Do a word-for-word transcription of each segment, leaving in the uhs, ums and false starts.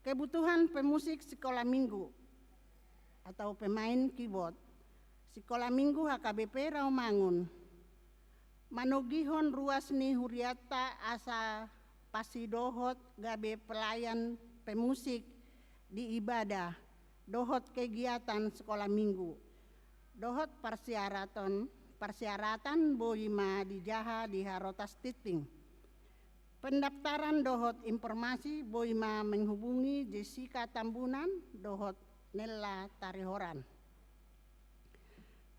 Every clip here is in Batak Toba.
Kebutuhan pemusik Sikola Minggu atau pemain keyboard Sikola Minggu H K B P Rawamangun manogihon ruas ni hurianta asa pasidohot gabe pelayan pemusik di ibadah dohot kegiatan Sikola Minggu dohot parsiaraton, parsiaratan boi ma dijaha di Harotas Tintin. Pendaftaran dohot informasi boi ma menghubungi Jessica Tambunan dohot Nella Tarihoran.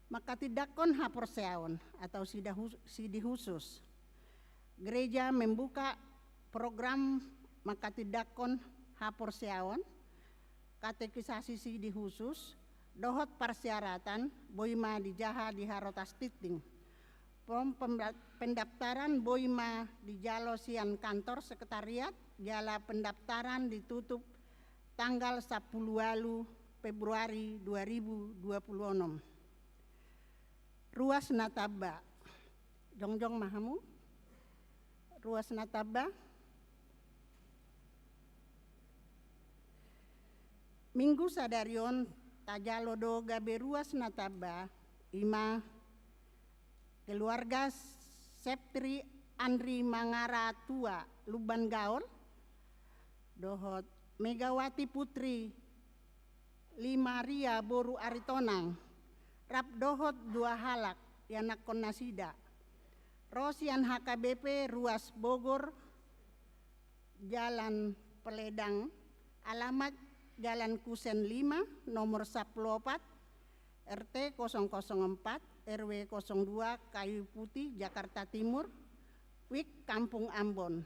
Mangkatindangkon haporseaon atau sida hus-, sidi husus. Gereja membuka program mangkatindangkon haporseaon, katekisasi sidi husus, dohot parsiaratan boi ma dijaha di Harotas Tintin. Form pemda-, pendaftaran boi ma dijalo sian kantor sekretariat, jala pendaftaran ditutup tanggal sampulu ualu Februari dua ribu dua pulu onom. Ruas na tamba. Jongjong ma hamu. Ruas na tamba. Minggu sadari on tajalo do gabe ruas na tamba, i ma keluarga Septri Andri Mangara Tua Lumban Gaol, dohot Megawati Putri Limaria boru Aritonang, rap dohot dua halak ianakhon nasida. Ro sian H K B P Ruas Bogor, Jalan Peledang, alamat Jalan Kusen lima, nomor sampulu opat, R T kosong kosong empat, R W kosong dua, Kayu Putih, Jakarta Timur, wijk Kampung Ambon.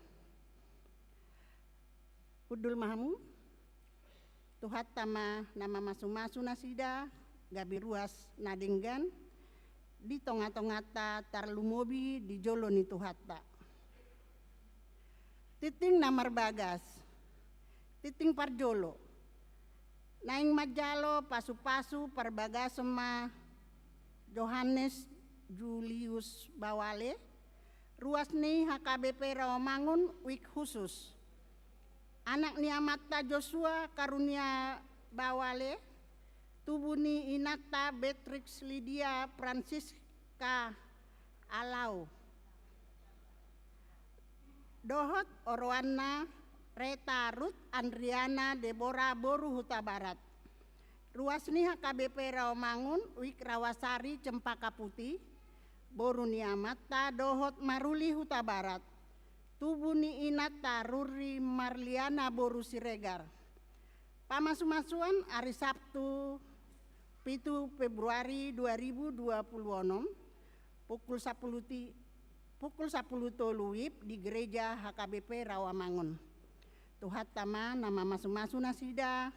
Hundul ma hamu. Tuhanta ma na mamasumasu nasida, gabe ruas na denggan di tongatonganta, tarlumobi di jolo ni Tuhanta. Tintin na marbagas, tintin parjolo. Naeng manjalo pasupasu parbagason ma Johannes Julius Bawale, ruas ni H K B P Rawamangun, wijk Husus. Anak ni amanta Joshua Karunia Bawale, tubu ni inanta Beatrix Lydia Francisca Alau, dohot oroanna Reta Ruth Andriana Debora boru Hutabarat. Ruas ni H K B P Rawamangun, wijk Rawasari Cempaka Putih, boru ni amanta dohot maruli Hutabarat. Tubu ni inanta Ruri Marliana boru Siregar. Pamasumasuon ari Sabtu pitu Februari dua ribu dua pulu onom, pukul sampulu ti-, pukul sampulu tolu wib di Gereja H K B P Rawamangun. Tuhanta ma na mamasumasu nasida,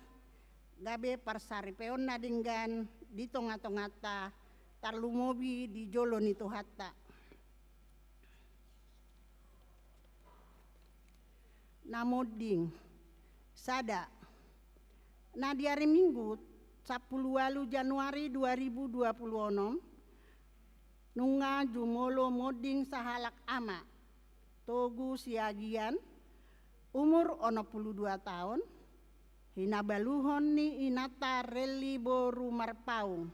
gabe parsaripeon na denggan di tongatonganta, tarlumobi di jolo ni Tuhanta. Na monding. Sada. Na di ari Minggu, sampulu ualu Januari dua ribu dua pulu onom, nunga jumolo monding sahalak ama, Togu Siagian, umur onom pulu dua taon, hinabaluhon ni inanta Relly boru Marpaung.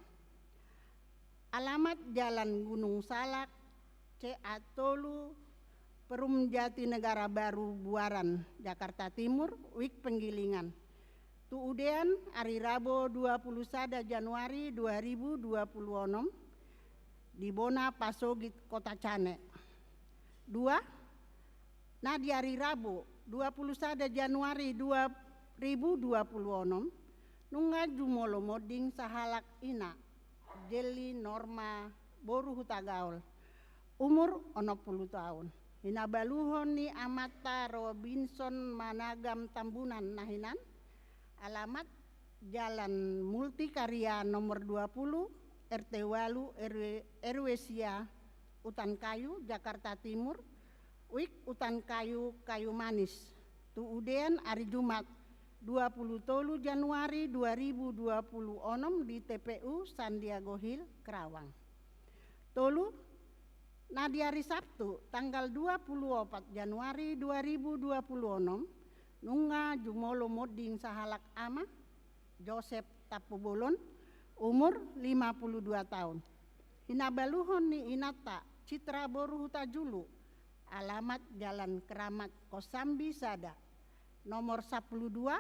Alamat Jalan Gunung Salak, C A tolu, Perum Jatinegara Baru Buaran, Jakarta Timur, wijk Penggilingan. Tu udean ari Rabo dua pulu sada Januari dua ribu dua pulu onom, di bona pasogit Kota Cane. Dua, na di ari Rabo dua pulu sada Januari dua ribu dua pulu onom, nunga jumolo monding sahalak ina, Jelly Norma boru Hutagaol, umur onom pulu taon. Hinabaluhon ni amanta Robinson Managam Tambunan na hinan, alamat Jalan Multikarya nomor dua pulu, R T ualu, R W, R W sia, Utan Kayu, Jakarta Timur, wijk Utan Kayu, Kayu Manis. Tu udean ari Jumat, dua pulu tolu Januari dua ribu dua pulu onom di T P U San Diego Hill, Kerawang. Tolu, na di ari Sabtu, tanggal dua pulu opat Januari dua ribu dua pulu onom, Nunga jumolo monding sahalak ama, Josep Tampubolon, umur lima puluh dua taon. Hinabaluhon ni inanta, Citra boru Hutajulu, alamat Jalan Keramat Kosambi sada, nomor sapuluh dua,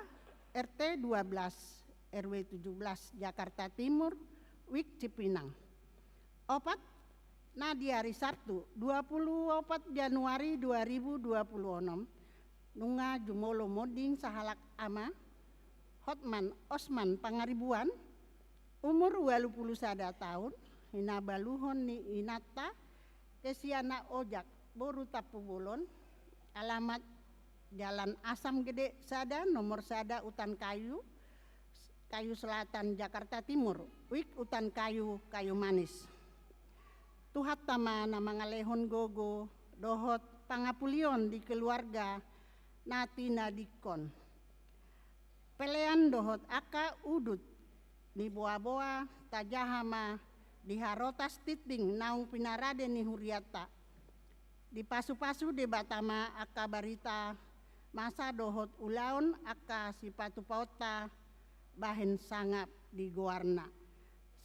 R T dua belas, R W tujuh belas, Jakarta Timur, Wijk Cipinang. Opat, na di ari Sabtu, dua puluh opat Januari dua ribu dua puluh onom, nunga jumolo monding sahalak ama, Hotman Osman Pangaribuan, umur ualu pulu sada taon, hinabaluhon ni inanta, Kesiana Ojak boru Tampubolon, alamat Jalan Asam Gede sada, nomor sada, Utan Kayu, Kayu Selatan, Jakarta Timur, Wijk Utan Kayu, Kayu Manis. Tuhanta ma na mangalehon gogo dohot pangapulion di keluarga na tinadingkon. Pelean dohot angka udut ni boaboa tajaha ma di harotas tintin naung pinarade ni hurianta. Dipasupasu Debata ma angka barita masa dohot ulaon angka sipatupaonta bahen sangap di goarna.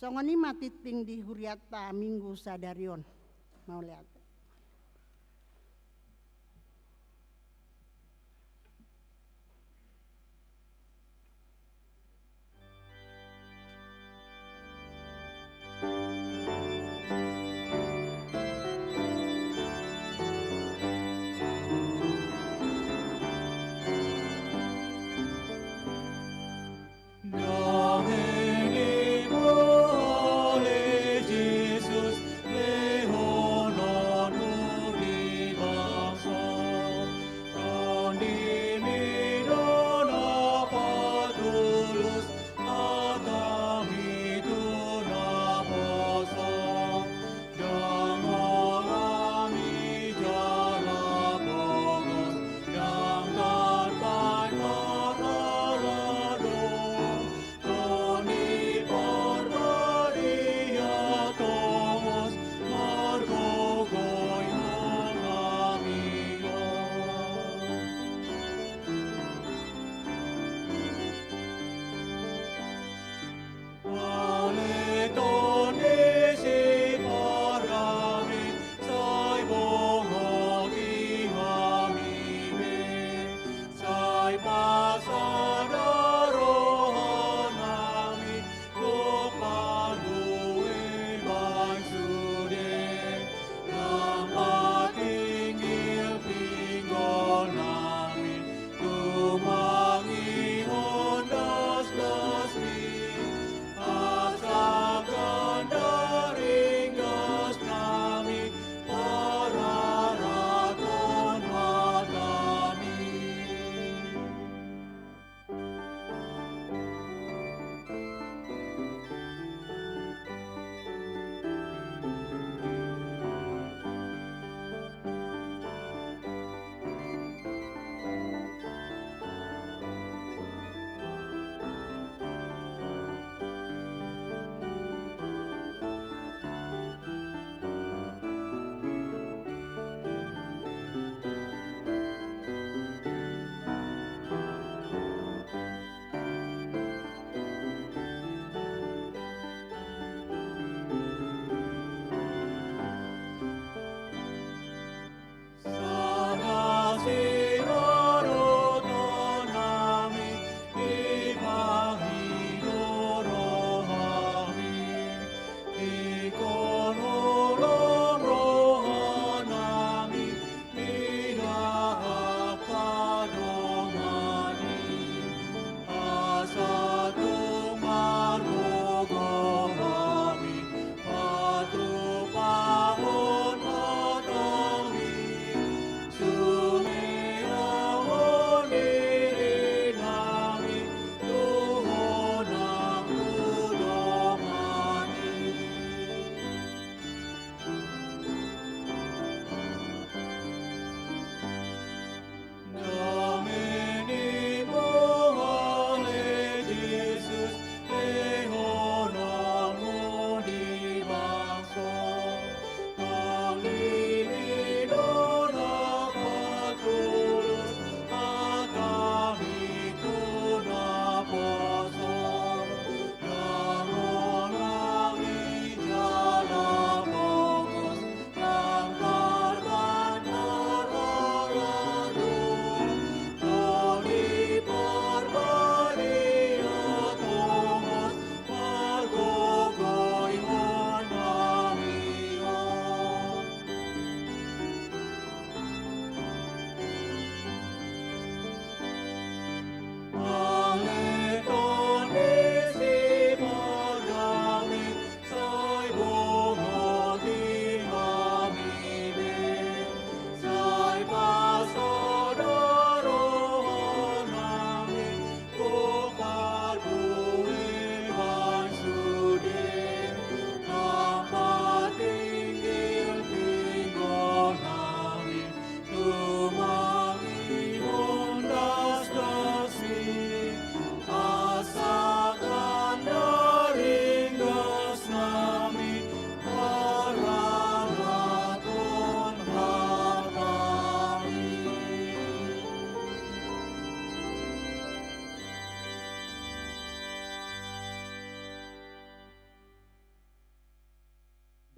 Songon i ma tintin di hurianta Minggu sadari on. Mauliate.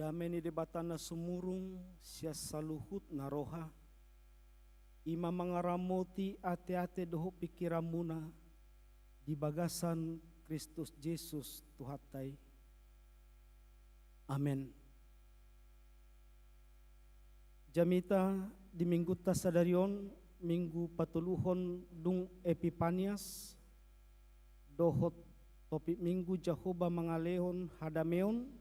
Dame ni Debata na sumurung sian saluhut na roha, i ma mangaramoti ateate dohot pingkiranmuna di bagasan Kristus Jesus Tuhanta i. Amen. Jamita di minggunta sadari on, minggu patoluhon dung Epipanias, dohot topik minggu Jahowa mangalehon hadameon,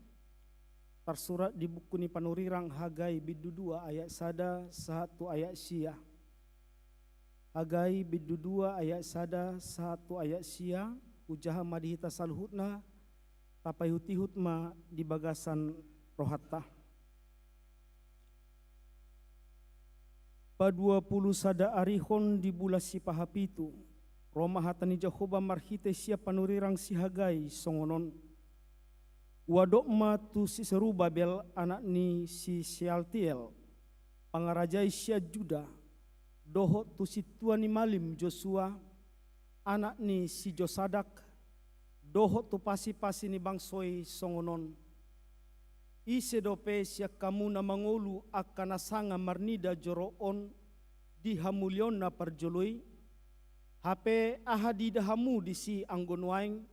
tarsurat di buku ni panurirang Hagai bindu dua ayat sada sahat tu ayat sia. Hagai bindu dua ayat sada sahat tu ayat sia, hujaha ma di hita saluhutna, tapaihutihut ma di bagasan rohanta. Paduapuluh sada arihon di bulan sipahapitu, ro ma hata ni Jahowa marhite sian panurirang si Hagai songon on. Uadop ma tu si Serubabel, anak ni si Sealtiel, pangarajai sian Juda, dohot tu sintua ni malim Josua, anak ni si Josadak, dohot tu pasipasi ni bangso i songon on: Ise dope sian hamu na mangolu angka na sanga marnida joro on di hamuliaon na parjolo i? Hape aha diida hamu disi anggo nuaeng?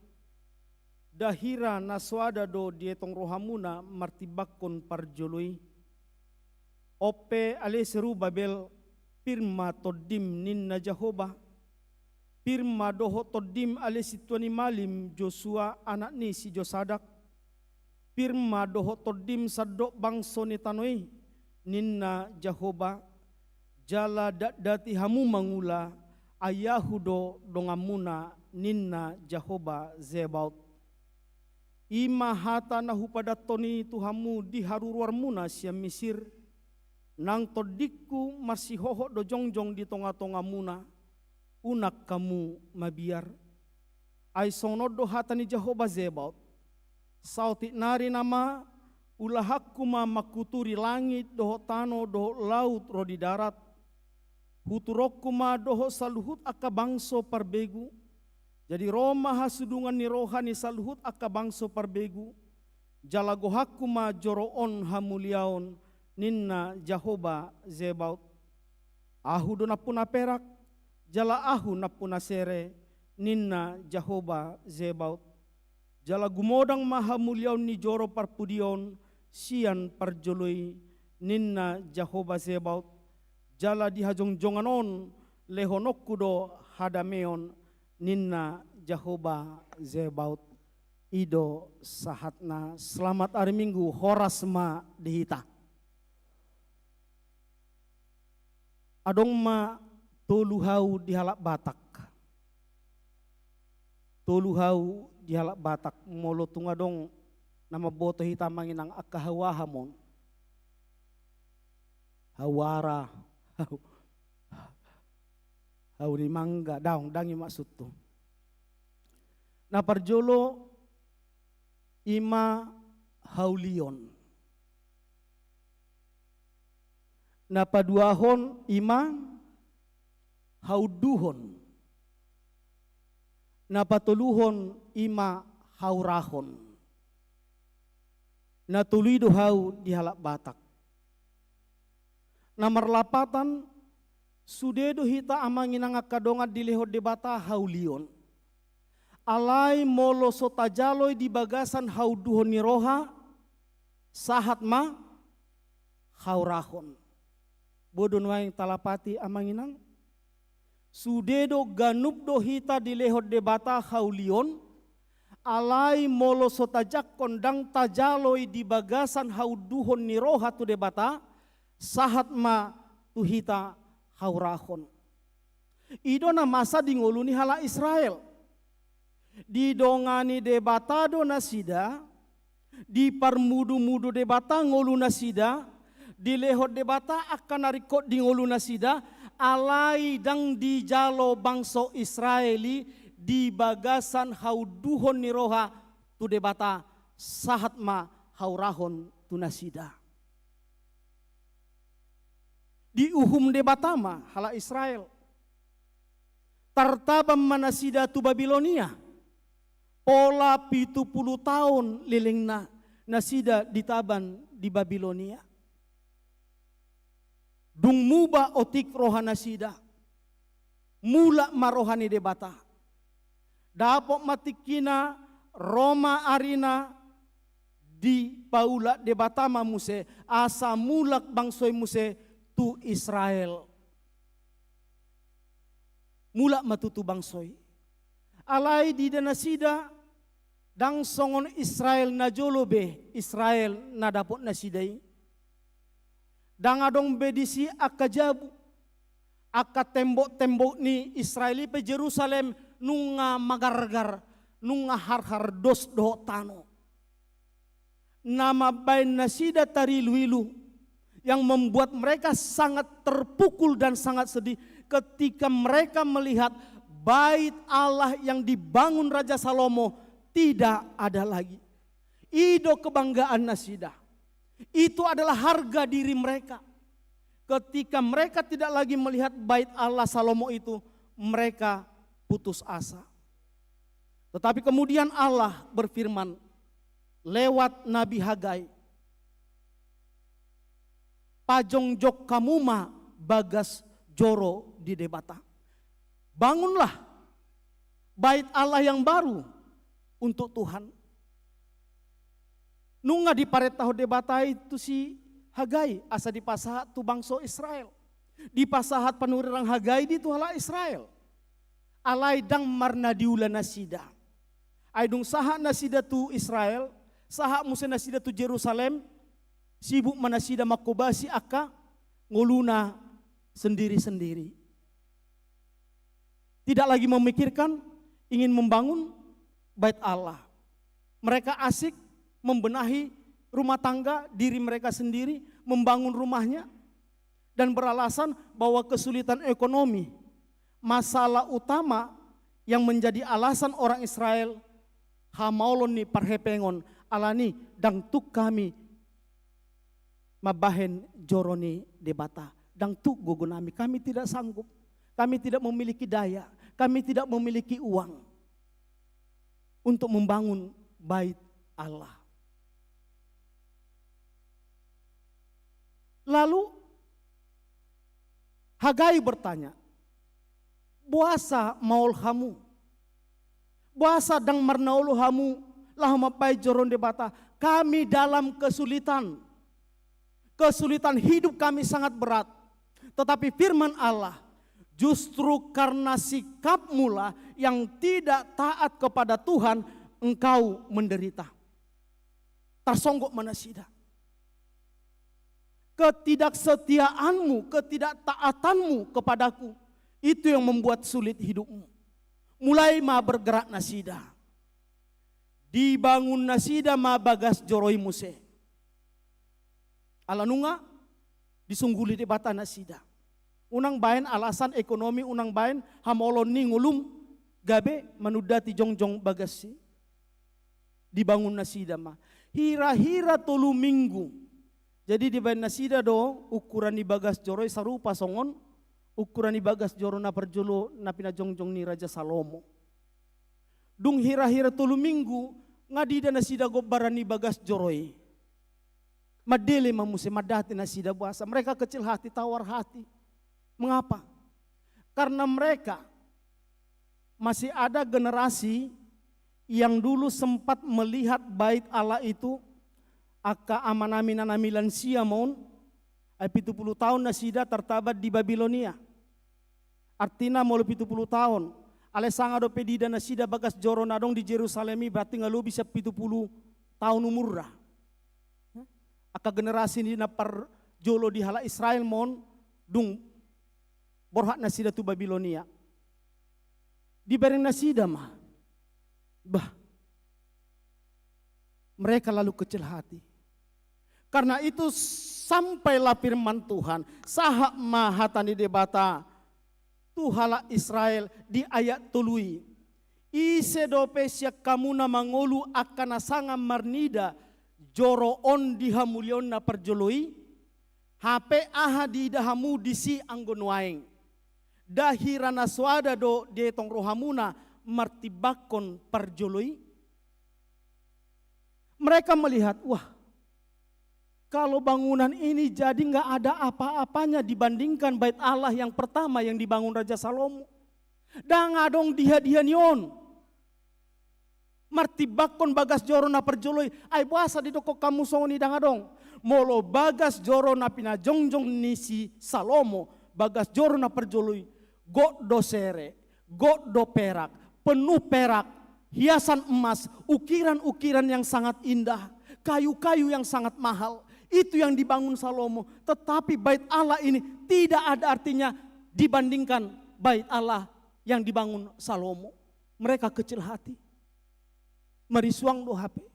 Nda hira na soada do dietong rohamuna martimbangkon parjolo i? On pe ale Serubabel, pir ma tondim, ninna Jahowa. Pir ma dohot tondim ale sintua ni malim Josua, anak ni si Josadak. Pir ma dohot tondim sandok bangso ni tano i, ninna Jahowa. Jala datdati hamu mangula, ai Ahu do donganmuna, ninna Jahowa Zebaot. I ma hata na hupadanhon i tu hamu di haruruarmuna sian Misir: Nang tondingku marsihohot do jongjong di tongatongamuna, unang hamu mabiar. Ai songon on do hata ni Jahowa Zebaot: Saotik nari nama, ulahanku ma mangkuturi langit dohot tano dohot laut ro di darat. Huturonku ma dohot saluhut angka bangso parbegu. Jadi ro ma hasudungan ni roha ni saluhut angka bangso parbegu, jala gohanku ma joro on hamuliaon, ninna Jahowa Zebaot. Ahu do nampuna perak, jala Ahu nampuna sere, ninna Jahowa Zebaot. Jala gumodang ma hamuliaon ni joro parpudi on sian parjolo i, ninna Jahowa Zebaot. Jala di hajongjongan on lehononku do hadameon, ninna Jahowa Zebaot. I do sahatna. Selamat ari Minggu, horas ma di hita. Adong ma tolu hau di halak Batak. Tolu hau di halak Batak, molo tung adong na mamboto hita, amang inang, angka hau aha ma on? Hau ara, hau, hau ni mangga, daong, ndang i maksudhu. Na parjolo i ma hau lion. Na paduahon i ma haunduhon. Na patoluhon i ma haurahon. Na tolu i do hau di halak Batak. Na marlapatan, sude do hita, amang inang, angka dongan, dilehon Debata hau lion. Alai molo so tajalo i di bagasan haunduhon ni roha, sahat ma haurahon. Boi do nuaeng talapati, amang inang? Sude do, ganup do hita dilehon Debata hau lion, alai molo so tajangkon, ndang tajalo i di bagasan haunduhon ni roha tu Debata, sahat ma tu hita haurahon. I do na masa di ngolu ni halak Israel. Didongani Debata do nasida, diparmudumudu Debata ngolunasida, dilehon Debata angka na ringkot di ngolunasida, alai ndang dijalo bangso Israel i di bagasan haunduhon ni roha tu Debata, sahat ma haurahon tu nasida. Diuhum Debata ma halak Israel. Tartaban ma nasida tu Babilonia. Pola pitu pulu taon lelengna, nasida ditaban di Babilonia. Dung muba otik roha nasida, mulak ma roha ni Debata. Dapot ma tingkina, ro ma arina, dipaulak Debata ma muse, asa mulak bangso i muse tu Israel. Mulak ma tutu bangso i. Alai diida nasida, ndang songon Israel na jolo be Israel na dapot nasida i. Ndang adong be disi angka jabu. Angka tembok-tembok ni Israel i pe Jerusalem nunga magargar, nunga harhar dos dohot tano. Na mambaen nasida tarilu-ilu, yang membuat mereka sangat terpukul dan sangat sedih ketika mereka melihat bait Allah yang dibangun Raja Salomo tidak ada lagi. I do kebanggaan nasida. Itu adalah harga diri mereka. Ketika mereka tidak lagi melihat bait Allah Salomo itu, mereka putus asa. Tetapi kemudian Allah berfirman lewat Nabi Hagai, "Pajongjong hamu ma bagas joro di Debata. Bangunlah bait Allah yang baru untuk Tuhan." Nunga diparentahon Debata i tu si Hagai asa dipasahat tu bangso Israel. Dipasahat panurirang Hagai di tu halak Israel. Alai ndang marna diula nasida. Ai dung sahat nasida tu Israel, sahat muse nasida tu Jerusalem, sibuk ma nasida mangkobasi angka ngoluna sendiri-sendiri. Tidak lagi memikirkan ingin membangun bait Allah. Mereka asik membenahi rumah tangga diri mereka sendiri, membangun rumahnya, dan beralasan bahwa kesulitan ekonomi, masalah utama yang menjadi alasan orang Israel hamaolon ni parhepengon, alani ndang tuk hami mambahen joro ni Debata. Ndang tuk gogo nami, kami tidak sanggup, kami tidak memiliki daya, kami tidak memiliki uang untuk membangun bait Allah. Lalu Hagai bertanya, "Boasa maol hamu? Boasa ndang marnaolo hamu laho mambahen joro ni Debata? Kami dalam kesulitan. Kesulitan hidup kami sangat berat." Tetapi firman Allah, "Justru karena sikapmulah yang tidak taat kepada Tuhan, engkau menderita." Tarsonggot ma nasida. Ketidaksetiaanmu, ketidaktaatanmu kepadaku, itu yang membuat sulit hidupmu. Mulai ma bergerak nasida. Dibangun nasida ma bagas joro i muse. Ala nunga disungguli Debata nasida. Unang baen alasan ekonomi, unang baen hamaolon ni ngolum gabe manundati jongjong bagas i. Dibangun nasida ma. Hira-hira tolu minggu. Jadi dibaen nasida do ukuran ni bagas joro i sarupa songon ukuran ni bagas joro na parjolo na pinajongjong ni Raja Salomo. Dung hira-hira tolu minggu, nga diida nasida gombaran ni bagas joro i. Mandele ma muse, mandate nasida boasa. Mereka kecil hati, tawar hati. Mengapa? Karena mereka masih ada generasi yang dulu sempat melihat bait Allah itu, angka amanami, inanami lansia ma on, ai pitu pulu taon nasida tartaban di Babilonia. Artina molo pitu pulu taon, alai sanga dope diida nasida bagas joro na adong di Jerusalem i, berarti nga lobi sian pitu pulu taon umurna. Angka generasi ni na parjolo di halak Israel ma on, dung borhat nasida tu Babilonia. Dibereng nasida ma. Bah. Mereka lalu kecil hati. Karena itu sampailah firman Tuhan, sahat ma hata ni Debata tu halak Israel di ayat tolu i. Ise dope sian hamu na mangolu angka na sanga marnida joro on di hamuliaon na parjolo i, hape aha diida hamu disi anggo nuaeng? Nda hira na soada do dietong rohamuna martimbangkon parjolo i? Mereka melihat, wah, kalau bangunan ini jadi nggak ada apa-apanya dibandingkan bait Allah yang pertama yang dibangun Raja Salomo. Ndang adong diha-diha ni on. Martimbangkon bagas joro na parjolo i, ai boasa didokkon hamu songon i? Ndang adong. Molo bagas joro na pinajongjong ni si Salomo, bagas joro na parjolo i, gok do sere, gok do perak, penuh perak, hiasan emas, ukiran-ukiran yang sangat indah, kayu-kayu yang sangat mahal. Itu yang dibangun Salomo. Tetapi bait Allah ini tidak ada artinya dibandingkan bait Allah yang dibangun Salomo. Mereka kecil hati. Marisuang do hape.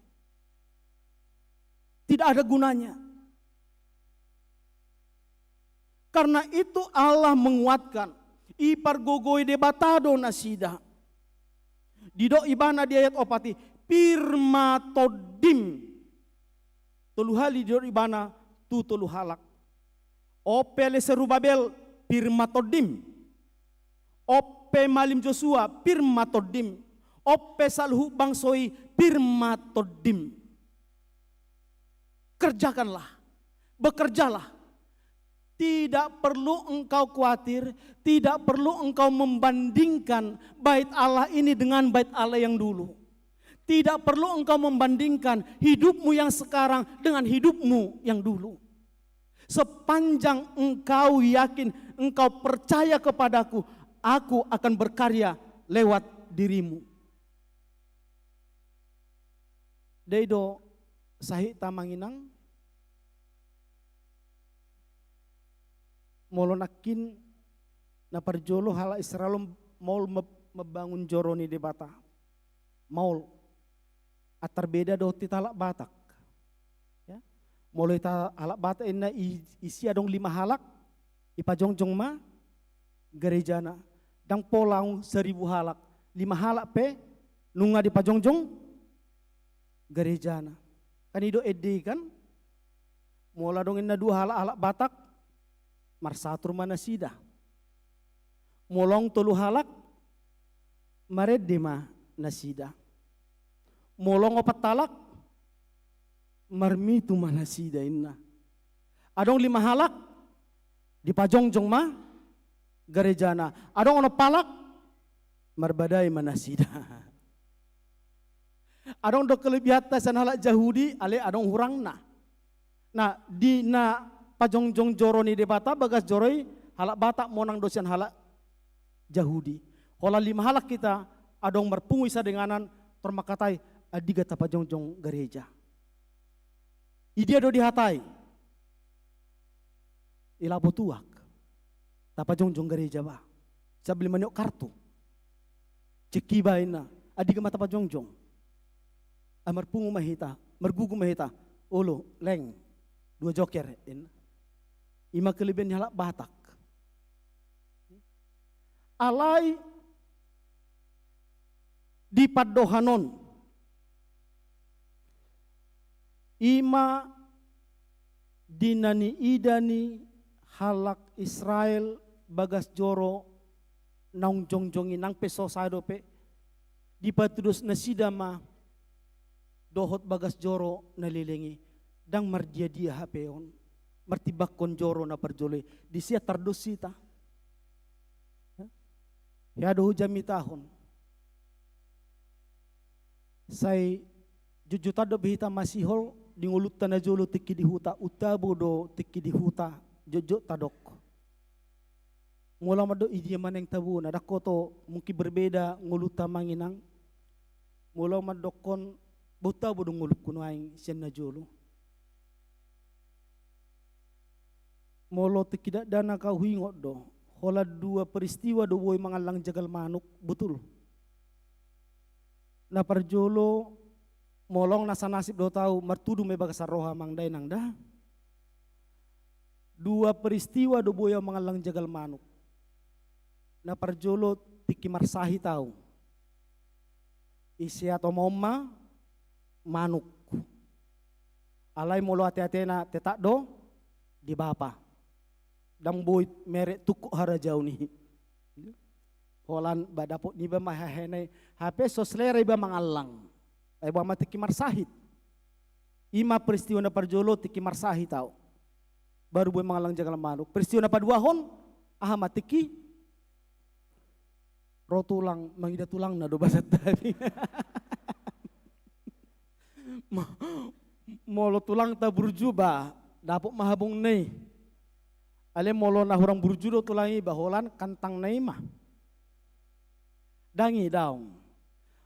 Tidak ada gunanya. Karena itu Allah menguatkan. Ipargogoi Debata do nasida. Didok ibana di ayat opat i, pir ma tondim. Tolu hali didok ibana tu tolu halak. On pe ale Serubabel, pir ma tondim. On pe malim Josua, pir ma tondim. On pe saluhut bangso i, pir ma tondim. Kerjakanlah, bekerjalah. Tidak perlu engkau khawatir, tidak perlu engkau membandingkan bait Allah ini dengan bait Allah yang dulu. Tidak perlu engkau membandingkan hidupmu yang sekarang dengan hidupmu yang dulu. Sepanjang engkau yakin, engkau percaya kepadaku, aku akan berkarya lewat dirimu. Dei do sahit ta amang inang, molo nangkin na parjolo halak Israel maol mem-, membangun joro ni Debata. Maol. Antar beda dohot hita halak Batak. Ya. Molo hita halak Batak inna i-, isi adong lima halak, dipajongjong ma garejana. Ndang pola adong seribu halak. Lima halak pe nunga dipajongjong garejana. Kan i do ende i kan? Molo adong inna dua halak, halak Batak, marsatur ma nasida. Molo adong tolu halak, marende ma nasida. Molo adong opat halak, marmitu ma nasida inna. Adong lima halak, dipajongjong ma garejana. Adong onom halak, marbadai ma nasida. Adong do kelebihanta sian halak Jahudi, alai adong hurangna. Nah, di na pajongjong joro ni Debata, bagas joro i, halak Batak monang do sian halak Jahudi. Holan lima halak hita, adong marpungu i sadanganan, tor mangkatai, andigan tapajongjong gareja. Idia do dihatai? I lapo tuak. Tapajongjong gareja ba. Sambil maniop kartu. Cek iba inna. Andigan ma tapajongjong? Ai marpungu ma hita, margugu ma hita. Olo, leng. Dua joker, inna. I ma kelebihan ni halak Batak. Alai di pandohan on, i ma di na niida ni halak Israel bagas joro naung jongjong i nang pe so sae dope, dipatudos nasida ma dohot bagas joro na leleng i, ndang mardiadia hape on, martimbangkon joro na parjolo i, di sian tardos hita. Hea do hujamitahon. Sai jotjotan dope hita masihol di ngolunta na jolo tingki di huta, untabo do tingki di huta, jotjot tadok. Molo mandok idia ma naeng tabona, ndang hoto mungkin berbeda ngolunta amang inang. Molo mandokkon, untabo do ngolungku nuaeng sian na jolo. Molo tingki dakdanak au huingot do, holan dua peristiwa do boi mangallang jagal manuk, betul. Na parjolo, molo adong na sanasib dohot au, martudu ma i bagasan roha amang da inang da. Dua peristiwa do boi au mangallang jagal manuk. Na parjolo tingki marsahit au. Iseat omaoma manuk. Alai molo ateatena tetap do di bapa. Ndang boi merek tungkuk harajaon i. Holan ba dapot niba ma hahena i, hape so selera iba mangallang. Ai boha ma tingki marsahit. I ma peristiwa na parjolo tingki marsahit ahu. Baru boi mangallang jagalan manuk. Peristiwa na paduahon, aha ma tingki? Ro tulang, mangida tulangna do bahasanta. Mo-, molo tulangta burju ba, dapot ma habongna i. Alai molo na hurang burju do tulang i ba, holan kantangna i ma. Ndang i daong.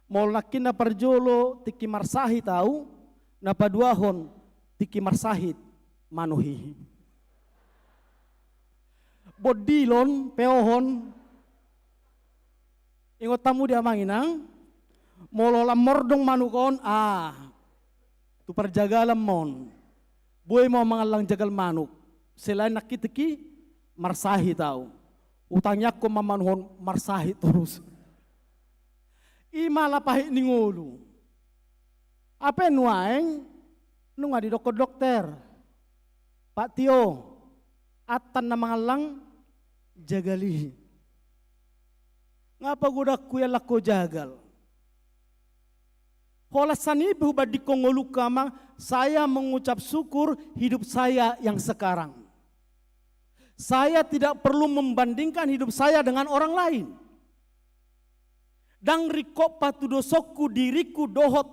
Molo nangkin na parjolo tingki marsahit ahu, na paduahon tingki marsahit manuk i. Bondilon, peohon. Ingot hamu di amang inang, molo lam mordong manuk on, ah, tu parjagalan ma on. Boi ma mangallang jagal manuk. Selain nangkin tingki marsahit ahu. Hutangiangkon ma manuk on marsahit torus. I ma lapahit ni ngolu. Hape nuaeng nunga didokkon dokter, Pak Tio, antan na mangallang jagal i. Nga pagodangku iallangkon jagal. Holan sani pe hubandingkon ngolungku, amang, saya mengucap syukur hidup saya yang sekarang. Saya tidak perlu membandingkan hidup saya dengan orang lain. Ndang ringkot patudosonku diringku dohot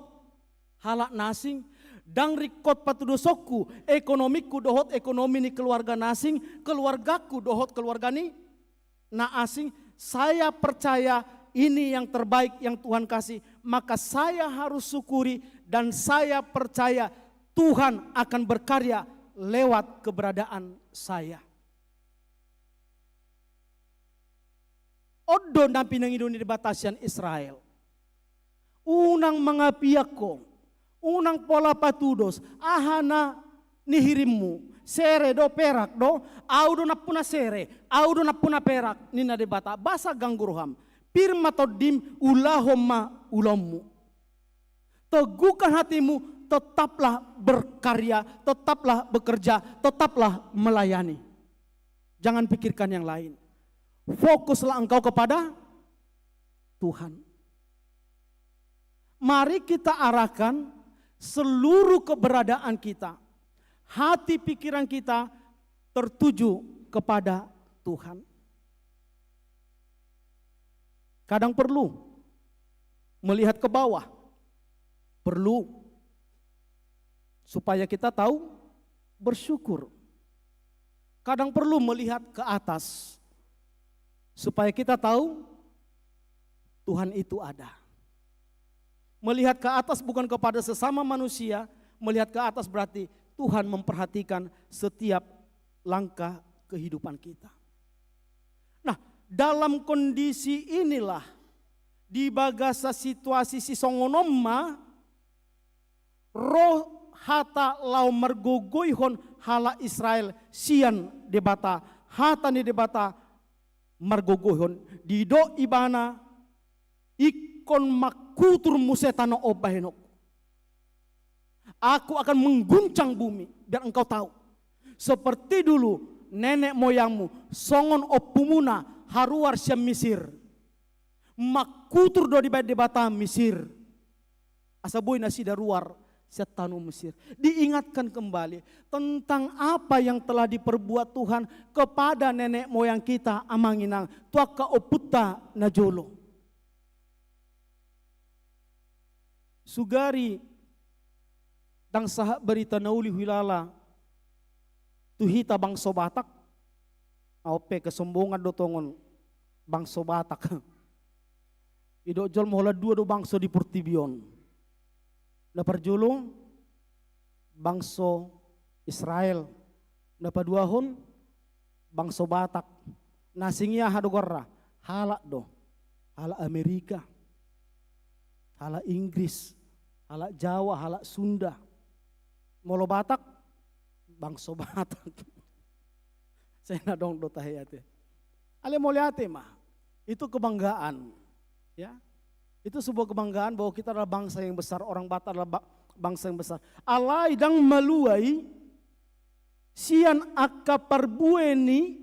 halak na asing, ndang ringkot patudosonku ekonomingku dohot ekonomi ni keluarga na asing, keluargaku dohot keluarga ni na asing. Saya percaya ini yang terbaik yang Tuhan kasih, maka saya harus syukuri dan saya percaya Tuhan akan berkarya lewat keberadaan saya. On do na pinangido ni Debata sian Israel. Unang mangapian ho, unang pola patudos, aha na nihirimmu, sere do, perak do, ahu do nampuna sere, ahu do nampuna perak, ninna Debata, boasa ganggu roham, pir ma tondim, ulahon ma ulaonmu. Teguhkan hatimu, tetaplah berkarya, tetaplah bekerja, tetaplah melayani. Jangan pikirkan yang lain. Fokuslah engkau kepada Tuhan. Mari kita arahkan seluruh keberadaan kita, hati pikiran kita tertuju kepada Tuhan. Kadang perlu melihat ke bawah, perlu supaya kita tahu bersyukur. Kadang perlu melihat ke atas supaya kita tahu Tuhan itu ada. Melihat ke atas bukan kepada sesama manusia, melihat ke atas berarti Tuhan memperhatikan setiap langkah kehidupan kita. Nah, dalam kondisi inilah, di bagasan situasi sisongon on ma, ro hata laho margogoihon halak Israel sian Debata, hata ni Debata margogoihon, didok ibana, ingkon mangkutur muse tano on bahenonku. Aku akan mengguncang bumi, biar engkau tahu. Seperti dulu nenek moyangmu, songon ompumuna haruar sian Misir. Mangkutur do dibaen Debata Misir. Asa boi nasida ruar sian tano Mesir. Diingatkan kembali tentang apa yang telah diperbuat Tuhan kepada nenek moyang kita, amang inang, tu angka ompunta na jolo. Sugari ndang sahat barita na uli huilala tu hita bangso Batak, ahu pe kesombongan do tongon bangso Batak. Didok jolma holan dua do bangso di portibi on. Na parjolo bangso Israel, na paduahon bangso Batak. Na asing i aha do goarna? Halak do. Halak Amerika, halak Inggris, halak Jawa, halak Sunda. Molo Batak, bangso Batak. Sai na adong do tahe ate. Alai mauliate ma. Itu kebanggaan. Ya. Itu sebuah kebanggaan bahwa kita adalah bangsa yang besar, orang Batak adalah ba-, bangsa yang besar. Alai ndang malua i sian angka parbue ni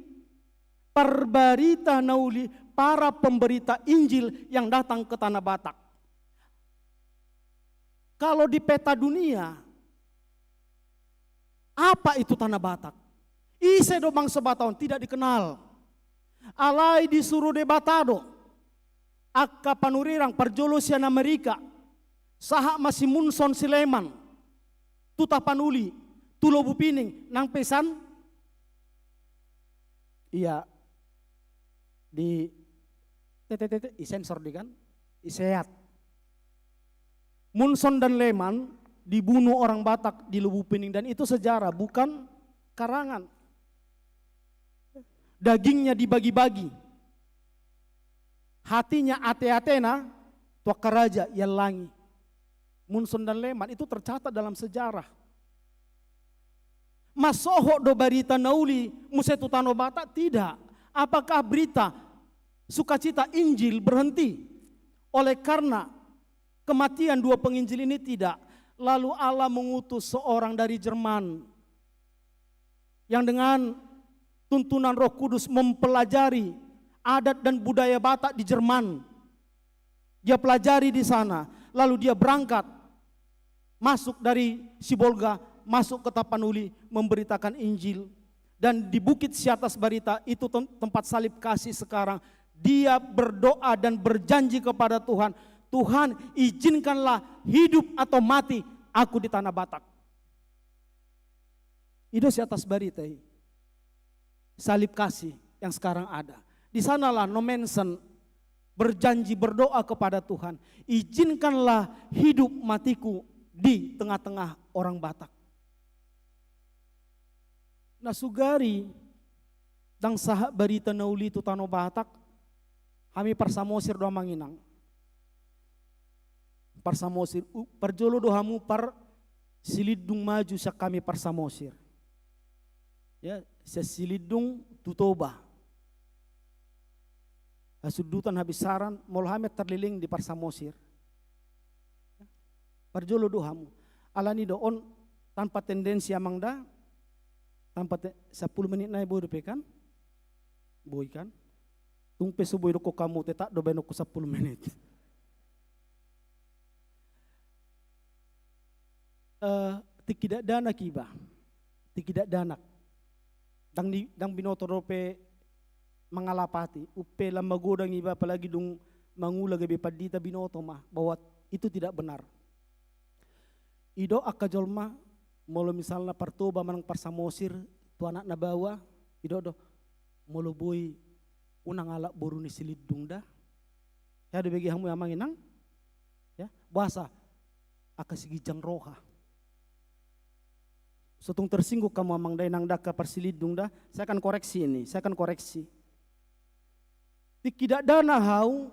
parbarita na uli, para pemberita Injil yang datang ke tanah Batak. Kalau di peta dunia, Apa itu Tanah Batak? Ise do bangso Batak on? Tidak dikenal. Alai disuru Debata do angka panurirang parjolo sian Amerika, sahat ma si Munson si Lehman, tu Tapanuli, tu Lobu Pining, nang pe sian, ia, di, te, te, te, te, i sensor di kan, i seat. Munson dan Lehman dibunuh orang Batak di Lobu Pining, dan itu sejarah, bukan karangan. Dagingnya dibagi-bagi. Hatinya, ate-atena tu angka raja iallangi. Munson dan Lehman itu tercatat dalam sejarah. Masohot do barita na uli muse tu Tano Batak? Tidak. Apakah berita sukacita Injil berhenti oleh karena kematian dua penginjil ini? Tidak. Lalu Allah mengutus seorang dari Jerman yang dengan tuntunan Roh Kudus mempelajari adat dan budaya Batak di Jerman. Dia pelajari di sana, lalu dia berangkat masuk dari Sibolga, masuk ke Tapanuli, memberitakan Injil. Dan di Bukit Siatas Barita itu tem-, tempat salib kasih sekarang, dia berdoa dan berjanji kepada Tuhan, "Tuhan, izinkanlah hidup atau mati aku di Tanah Batak." I do Siatas Barita i. Salib kasih yang sekarang ada. Di sanalah Nommensen berjanji, berdoa kepada Tuhan, "Izinkanlah hidup matiku di tengah-tengah orang Batak." Na sugari ndang sahat barita na uli tu Tano Batak, hami par Samosir do, amang inang. Par Samosir, u-, parjolo do hamu par Silindung maju sian hami par Samosir. Ya, sian Silindung tu Toba. Hasundutan, habinsaran, molo hami tarleleng di par Samosir. Parjolo do hamu. Alani do on tanpa tendensi, amang, da. Tanpa te-, sampulu menit nai boi dope kan? Boi kan? Tung pe so boi dokkon hamu, tetap do baenonku sampulu menit. Eh, tingki dakdanak iba, tingki dakdanak. Ndang ni, ndang binoto dope mangalapati, umpe lam magodang iba, apalagi dung mangula gabe pandita, binoto ma bahwa itu tidak benar. Didok angka jolma, molo misalna par Toba manang par Samosir tu anak na baoa, didok do, molo boi unang alap boru ni Silindung da. Hea do bege hamu, amang inang? Ya, boasa? Angka siginjang roha. So tung tersinggung hamu, amang da inang, da, angka par Silindung da, saya akan koreksi ini, saya akan koreksi. Tingki dakdanak ahu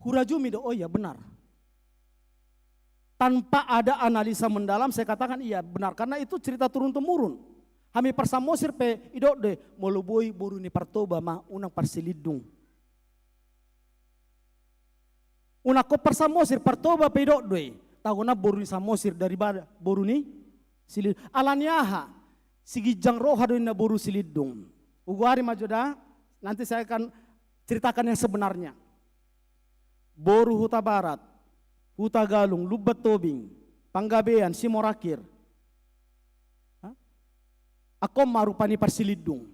hurajumi do, oh iya, benar. Tanpa ada analisa mendalam, saya katakan iya, benar, karena itu cerita turun-temurun. Hami par Samosir pe didok do i, molo boi boru ni par Toba ma, unang par Silindung. Unang ho par Samosir, par Toba pe didok do i, tagonan boru ni Samosir daripada boru ni Silindung. Alani aha? Siginjang roha do ninna boru Silindung. Hugoari ma jo da, nanti saya akan ceritakan yang sebenarnya. Boru Hutabarat, Hutagalung, Lumban Tobing, Panggabean, Simorangkir. Ha? Angka on ma rupani par Silindung.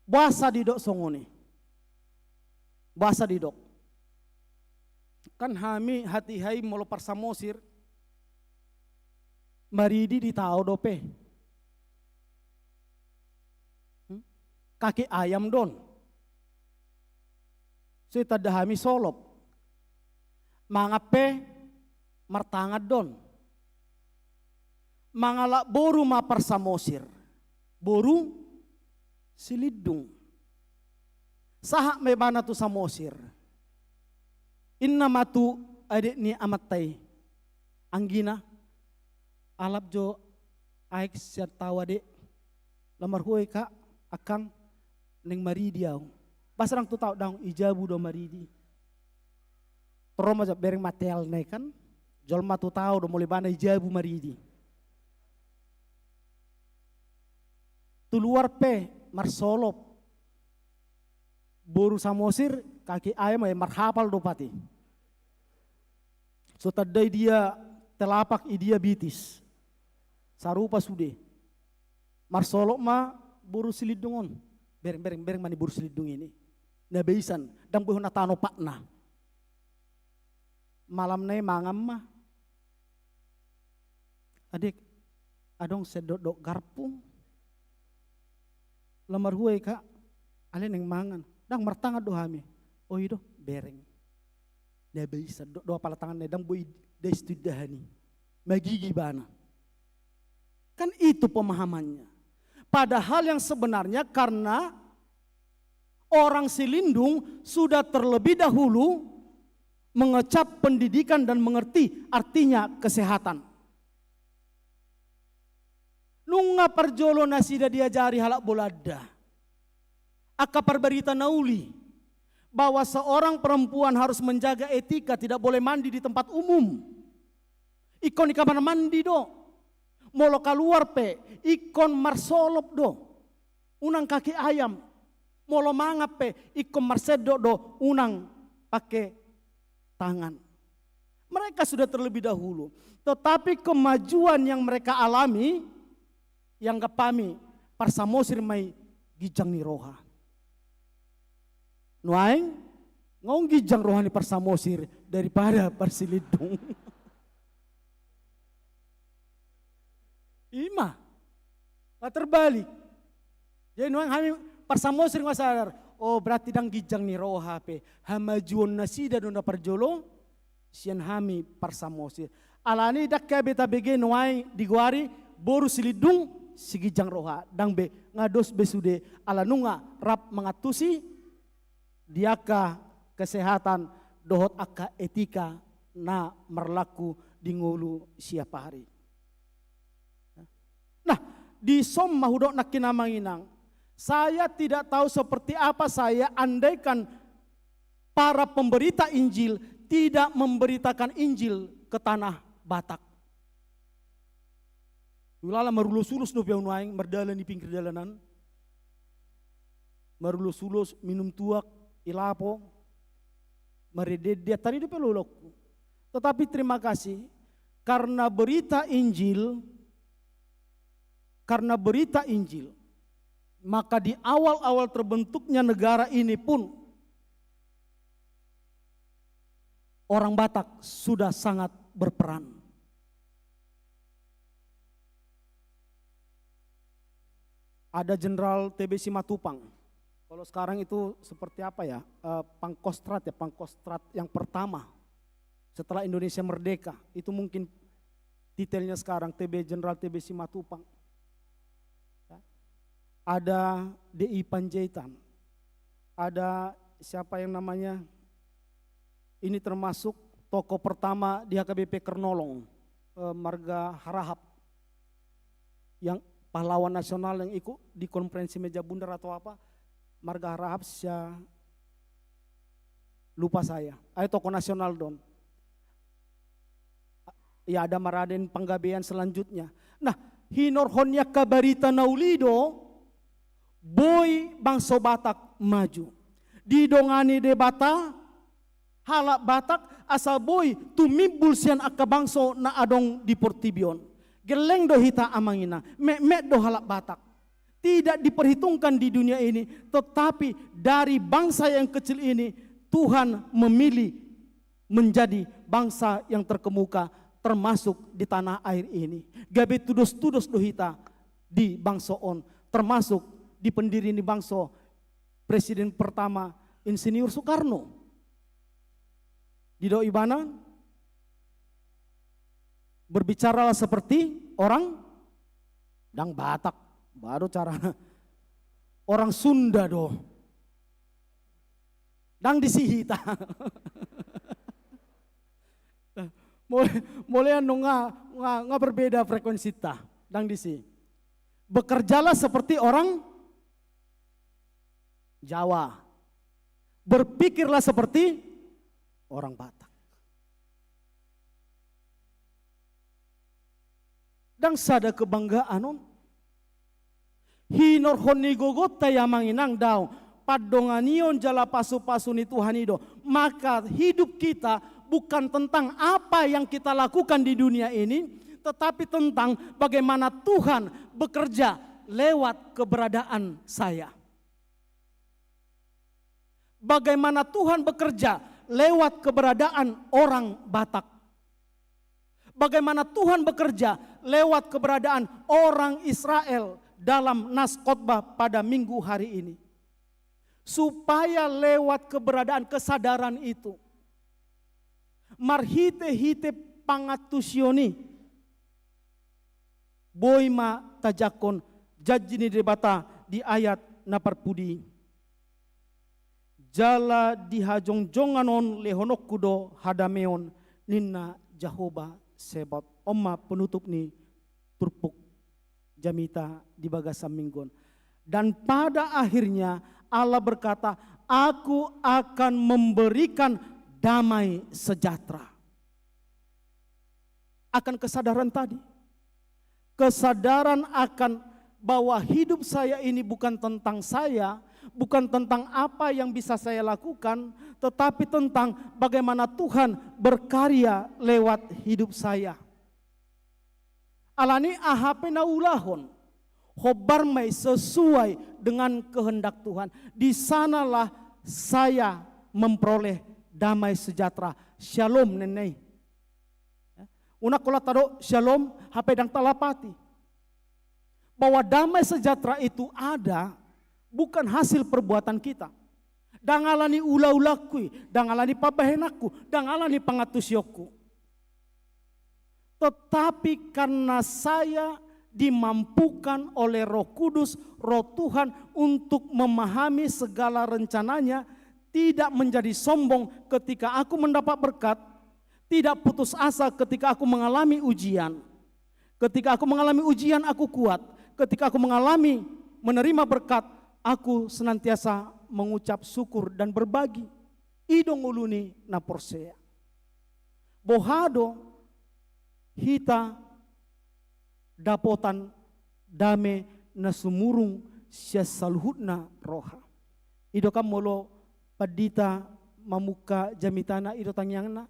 Boasa didok songon i? Boasa didok? Kan hami hatiha i molo par Samosir, maridi di tao dope. Hmm? Kaki ayam do on. So ditanda hami solop. Mangan pe martangan do on. Mangalap boru ma par Samosir. Boru Silindung. Sahat ma ibana tu Samosir. Ninna ma tu adek ni amanta i, "Anggina, alap jo aek sian tao, adek. Lam marhue, kak, angkang, naeng maridi ahu." Boasa ndang tu tao? "Daong, di jabu do maridi." Torop ma jo, bereng ma tealna i kan. Jolma tu tao do, molo ibana di jabu maridi. Tu luar pe marsolop. Boru Samosir, kaki ayam, eh, marhapal do pati. So tanda i dia telapak, i dia bitis. Sarupa sude. Parsolop ma boru Silindung on. Bereng, bereng, bereng ma ni boru Silindung ini. Na baisan, ndang boi hona tahan opatna. Malamna i mangan ma. Adek, adong sendok dohot garpu. Laho marhua i, Kak, alai naeng mangan. Ndang, martangan do hami. O, i do, bereng. Na baisan do, do apala tanganna i, ndang boi dais tu indahan i. Magigi ibana. Kan itu pemahamannya. Padahal yang sebenarnya karena orang Silindung sudah terlebih dahulu mengecap pendidikan dan mengerti artinya kesehatan. Nunga parjolo nasida diajari halak Bolanda. Angka parbarita na uli, bahwa seorang perempuan harus menjaga etika, tidak boleh mandi di tempat umum. Ingkon di kamar mandi do. Molo kaluar pe, ingkon marsolop do. Unang kaki ayam. Molo mangan pe, ingkon marsendok do, unang pake tangan. Mereka sudah terlebih dahulu. Tetapi kemajuan yang mereka alami, ianggap hami, par Samosir ma i ginjang ni roha. Nuaeng, nga on ginjang roha ni par Samosir daripada par Silindung. Ima. Nga terbalik. Jadi nuaeng hami par Samosir nga sadar. O, berarti ndang ginjang ni roha pe. Hamajuon nasida do na parjolo, sian hami par Samosir. Alani i ndang hea be tabege nuaeng digoari boru Silindung siginjang roha. Ndang be, nga dos be sude ala nunga rap mangantusi di angka kesehatan dohot angka etika na marlaku di ngolu siap ari. Nah, dison ma hudok nangkin amang inang, saya tidak tahu seperti apa saya andaikan para pemberita Injil tidak memberitakan Injil ke tanah Batak. Ulala marulos-ulos dope au nuaeng mardalan di pinggir dalanan. Marulos-ulos, minum tuak, ilapo, marende-ende, tadi dope lolokku. Tetapi terima kasih, karena berita Injil, karena berita Injil, maka di awal-awal terbentuknya negara ini pun orang Batak sudah sangat berperan. Ada Jenderal T B Simatupang. Kalau sekarang itu seperti apa ya? Eh, Pangkostrat ya, Pangkostrat yang pertama setelah Indonesia merdeka. Itu mungkin titelnya sekarang, T B, Jenderal T B Simatupang. Ya. Ada D I Panjaitan. Ada siapa yang namanya? Ini termasuk tokoh pertama di H K B P Kernolong, eh, marga Harahap. Yang pahlawan nasional yang ikut di konferensi meja bundar atau apa, marga Harahap, sia lupa saya. Ai tokoh nasional do on. Ya, ada Maraden Panggabean selanjutnya. Nah, hinorhon ni angka barita na uli do, boi bangso Batak maju. Didongani Debata halak Batak asa boi tumimbul sian angka bangso na adong di portibi on. Gelleng do hita amang inang, metmet do halak Batak. Tidak diperhitungkan di dunia ini, tetapi dari bangsa yang kecil ini Tuhan memilih menjadi bangsa yang terkemuka, termasuk di tanah air ini. Gabe tudos-tudos do hita di bangso on, termasuk di pendiri ni bangso, presiden pertama Insinyur Soekarno. Didok ibana, berbicaralah seperti orang, ndang Batak, baru cara orang Sunda do. Ndang disi hita. Mole, mole anu nga, nga, nga berbeda frekuensinta. Ndang disi. Bekerjalah seperti orang Jawa. Berpikirlah seperti orang Batak. Ndang sada kebanggaan on. Hinorhon ni gogonta i amang inang daong, pandonganion jala pasu-pasu ni Tuhan i do. Maka hidup kita bukan tentang apa yang kita lakukan di dunia ini, tetapi tentang bagaimana Tuhan bekerja lewat keberadaan saya. Bagaimana Tuhan bekerja lewat keberadaan orang Batak. Bagaimana Tuhan bekerja lewat keberadaan orang Israel dalam nas khotbah pada minggu hari ini. Supaya lewat keberadaan kesadaran itu, marhite-hite pangantusion i, boi ma tajangkon janji ni Debata di ayat na parpudi i. Jala di hajongjongan on lehononku do hadameon, ninna Jahowa Sebaot. On ma penutup ni turpuk jamita di bagasan minggu on. Dan pada akhirnya Allah berkata, "Aku akan memberikan damai sejahtera." Akan kesadaran tadi. Kesadaran akan bahwa hidup saya ini bukan tentang saya, bukan tentang apa yang bisa saya lakukan, tetapi tentang bagaimana Tuhan berkarya lewat hidup saya. Alani aha pe na huulahon, hombar ma i sesuai dengan kehendak Tuhan. Di sanalah saya memperoleh damai sejahtera. Syalom ninna i. Ya. Unang holan tadok syalom, hape ndang talapati. Bahwa damai sejahtera itu ada, bukan hasil perbuatan kita. Ndang alani ulaulangku i, ndang alani pambahenanku, ndang alani pangantusionku. Tetapi karena saya dimampukan oleh Roh Kudus, Roh Tuhan, untuk memahami segala rencananya, tidak menjadi sombong ketika aku mendapat berkat, tidak putus asa ketika aku mengalami ujian. Ketika aku mengalami ujian, aku kuat. Ketika aku mengalami menerima berkat, aku senantiasa mengucap syukur dan berbagi. I do ngolu ni na porsea. Boha do hita dapotan dame na sumurung sian saluhutna roha? I do kan molo pandita mamungka jamitana, i do tangiangna.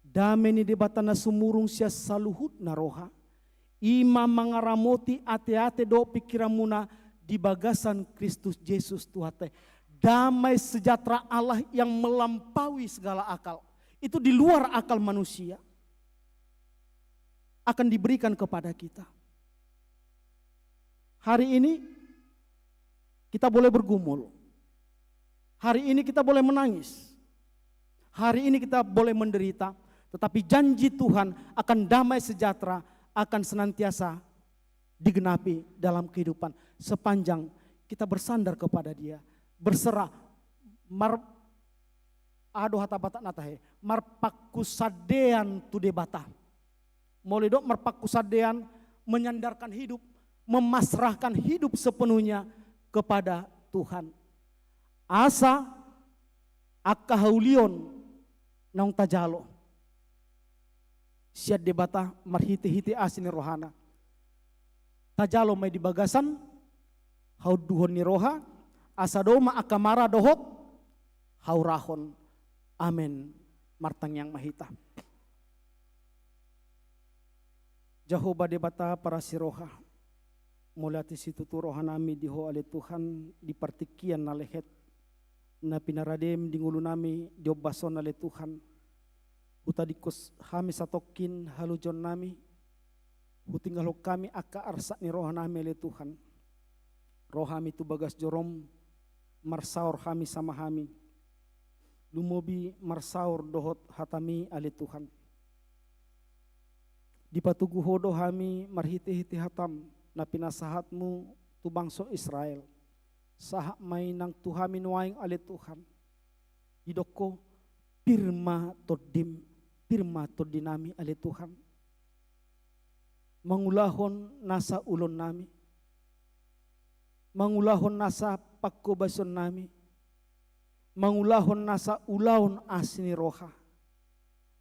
Dame ni Debata na sumurung sian saluhutna roha, i ma mangaramoti ateate dohot pingkiranmuna di bagasan Kristus Jesus Tuhanta i. Damai sejahtera Allah yang melampaui segala akal, itu di luar akal manusia, akan diberikan kepada kita. Hari ini kita boleh bergumul. Hari ini kita boleh menangis. Hari ini kita boleh menderita. Tetapi janji Tuhan akan damai sejahtera akan senantiasa digenapi dalam kehidupan sepanjang kita bersandar kepada Dia, berserah, mar-, aha do hata Batak na tahe, marpanghusandean tu Debata. Molo didok marpanghusandean, menyandarkan hidup, memasrahkan hidup sepenuhnya kepada Tuhan. Asa angka haulion naung tajalo sian Debata marhitehite asi ni rohana, tajalo ma i di bagasan haunduhon ni roha, asa dao ma angka mara dohot haurahon. Amen. Martangiang ma hita. Jahowa Debata parasi roha, mauliate situtu rohanami di Ho ale Tuhan, di partingkian na lehet na pinaradem di ngolunami di ombas on ale Tuhan. Hutadingkon hami satongkin haluaonnami, hutinggalhon hami angka arsak ni rohanami ale Tuhan. Ro hami tu bagas jorom, marsaor hami sama hami. Lumobi marsaor dohot hatami ale Tuhan. Dipatogu Ho do hami marhitehite hatam na pinasahatmu tu bangso Israel. Sahat ma i nang tu hami nuaeng ale Tuhan. Didok Ho, pir ma tondim, pir ma tondinami ale Tuhan. Mangulahon nasa ulaonnami, mangulahon nasa panghobasiononnami, mangulahon nasa ulaon asi ni roha.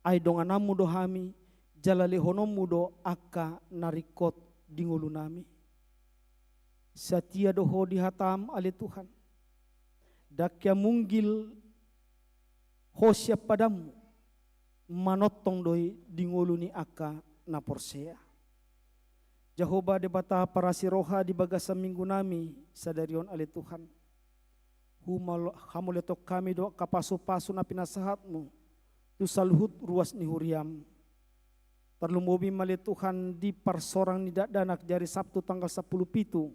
Ai dongananmu do hami, jala lehononmu do angka na ringkot di ngolunami. Satia do Ho di hatam ale Tuhan. Ndang hea munggil Ho sian padanmu, manongtong do i di ngolu ni angka na porsea. Jahowa Debata parasi roha, di bagasan minggu nami sadari on ale Tuhan, humalo-, hamauliateon hami do angka pasupasu na pinasahatmu tu saluhut ruas ni huriam. Tarlumobi ma ale Tuhan di parsorang ni dakdanak di ari Sabtu tanggal sampulu pitu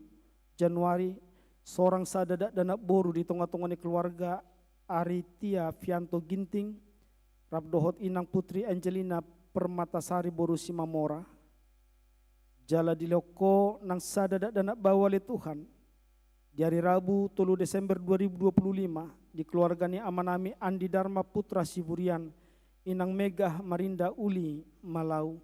Januari, sorang sada dakdanak boru di tongatonga ni keluarga, Aritia Fianto Ginting, rap dohot inang Putri Angelina Permatasari boru Simamora. Jala dilehon Ho nang sada dakdanak baoa ale Tuhan, di ari Rabu tolu Desember dua ribu dua puluh lima, di keluarga ni amanami Andi Dharma Putra Siburian, inang Megah Marinda Uli Malau.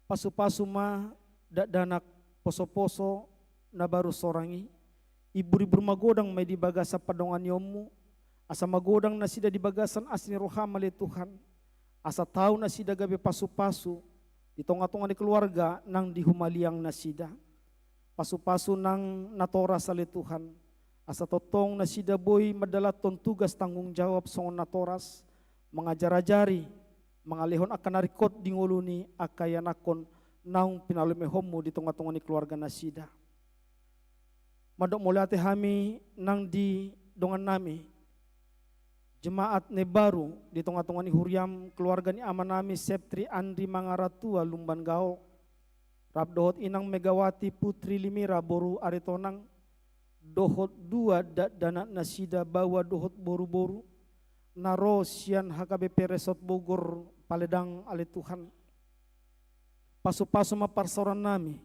Pasupasu ma dakdanak posoposo na baru sorang i, iburibur magodang ma i di bagasan pandonganionmu, asa magodang nasida di bagasan asi ni roham ale Tuhan, asa tau nasida gabe pasupasu di tongatonga ni keluarga nang di humaliang nasida. Pasupasu nang natoras ale Tuhan, asa tongtong nasida boi mandalanhon tugas tanggung jawab songon natoras, mangajarajari, mangalehon angka na ringkot di ngolu ni angka ianakhon naung pinalemehonmu di tongatonga ni keluarga nasida. Mandok mauliate hami nang di dongannami, jemaat na imbaru di tongatonga ni huriam, keluarga ni amanami Septri Andri Mangaratua Lumban Gaol, rap dohot inang Megawati Putri Limira boru Aritonang, dohot dua dakdanak nasida baoa dohot boruboru, na ro sian H K B P Resort Bogor Paledang ale Tuhan. Pasupasu ma parsaorannami,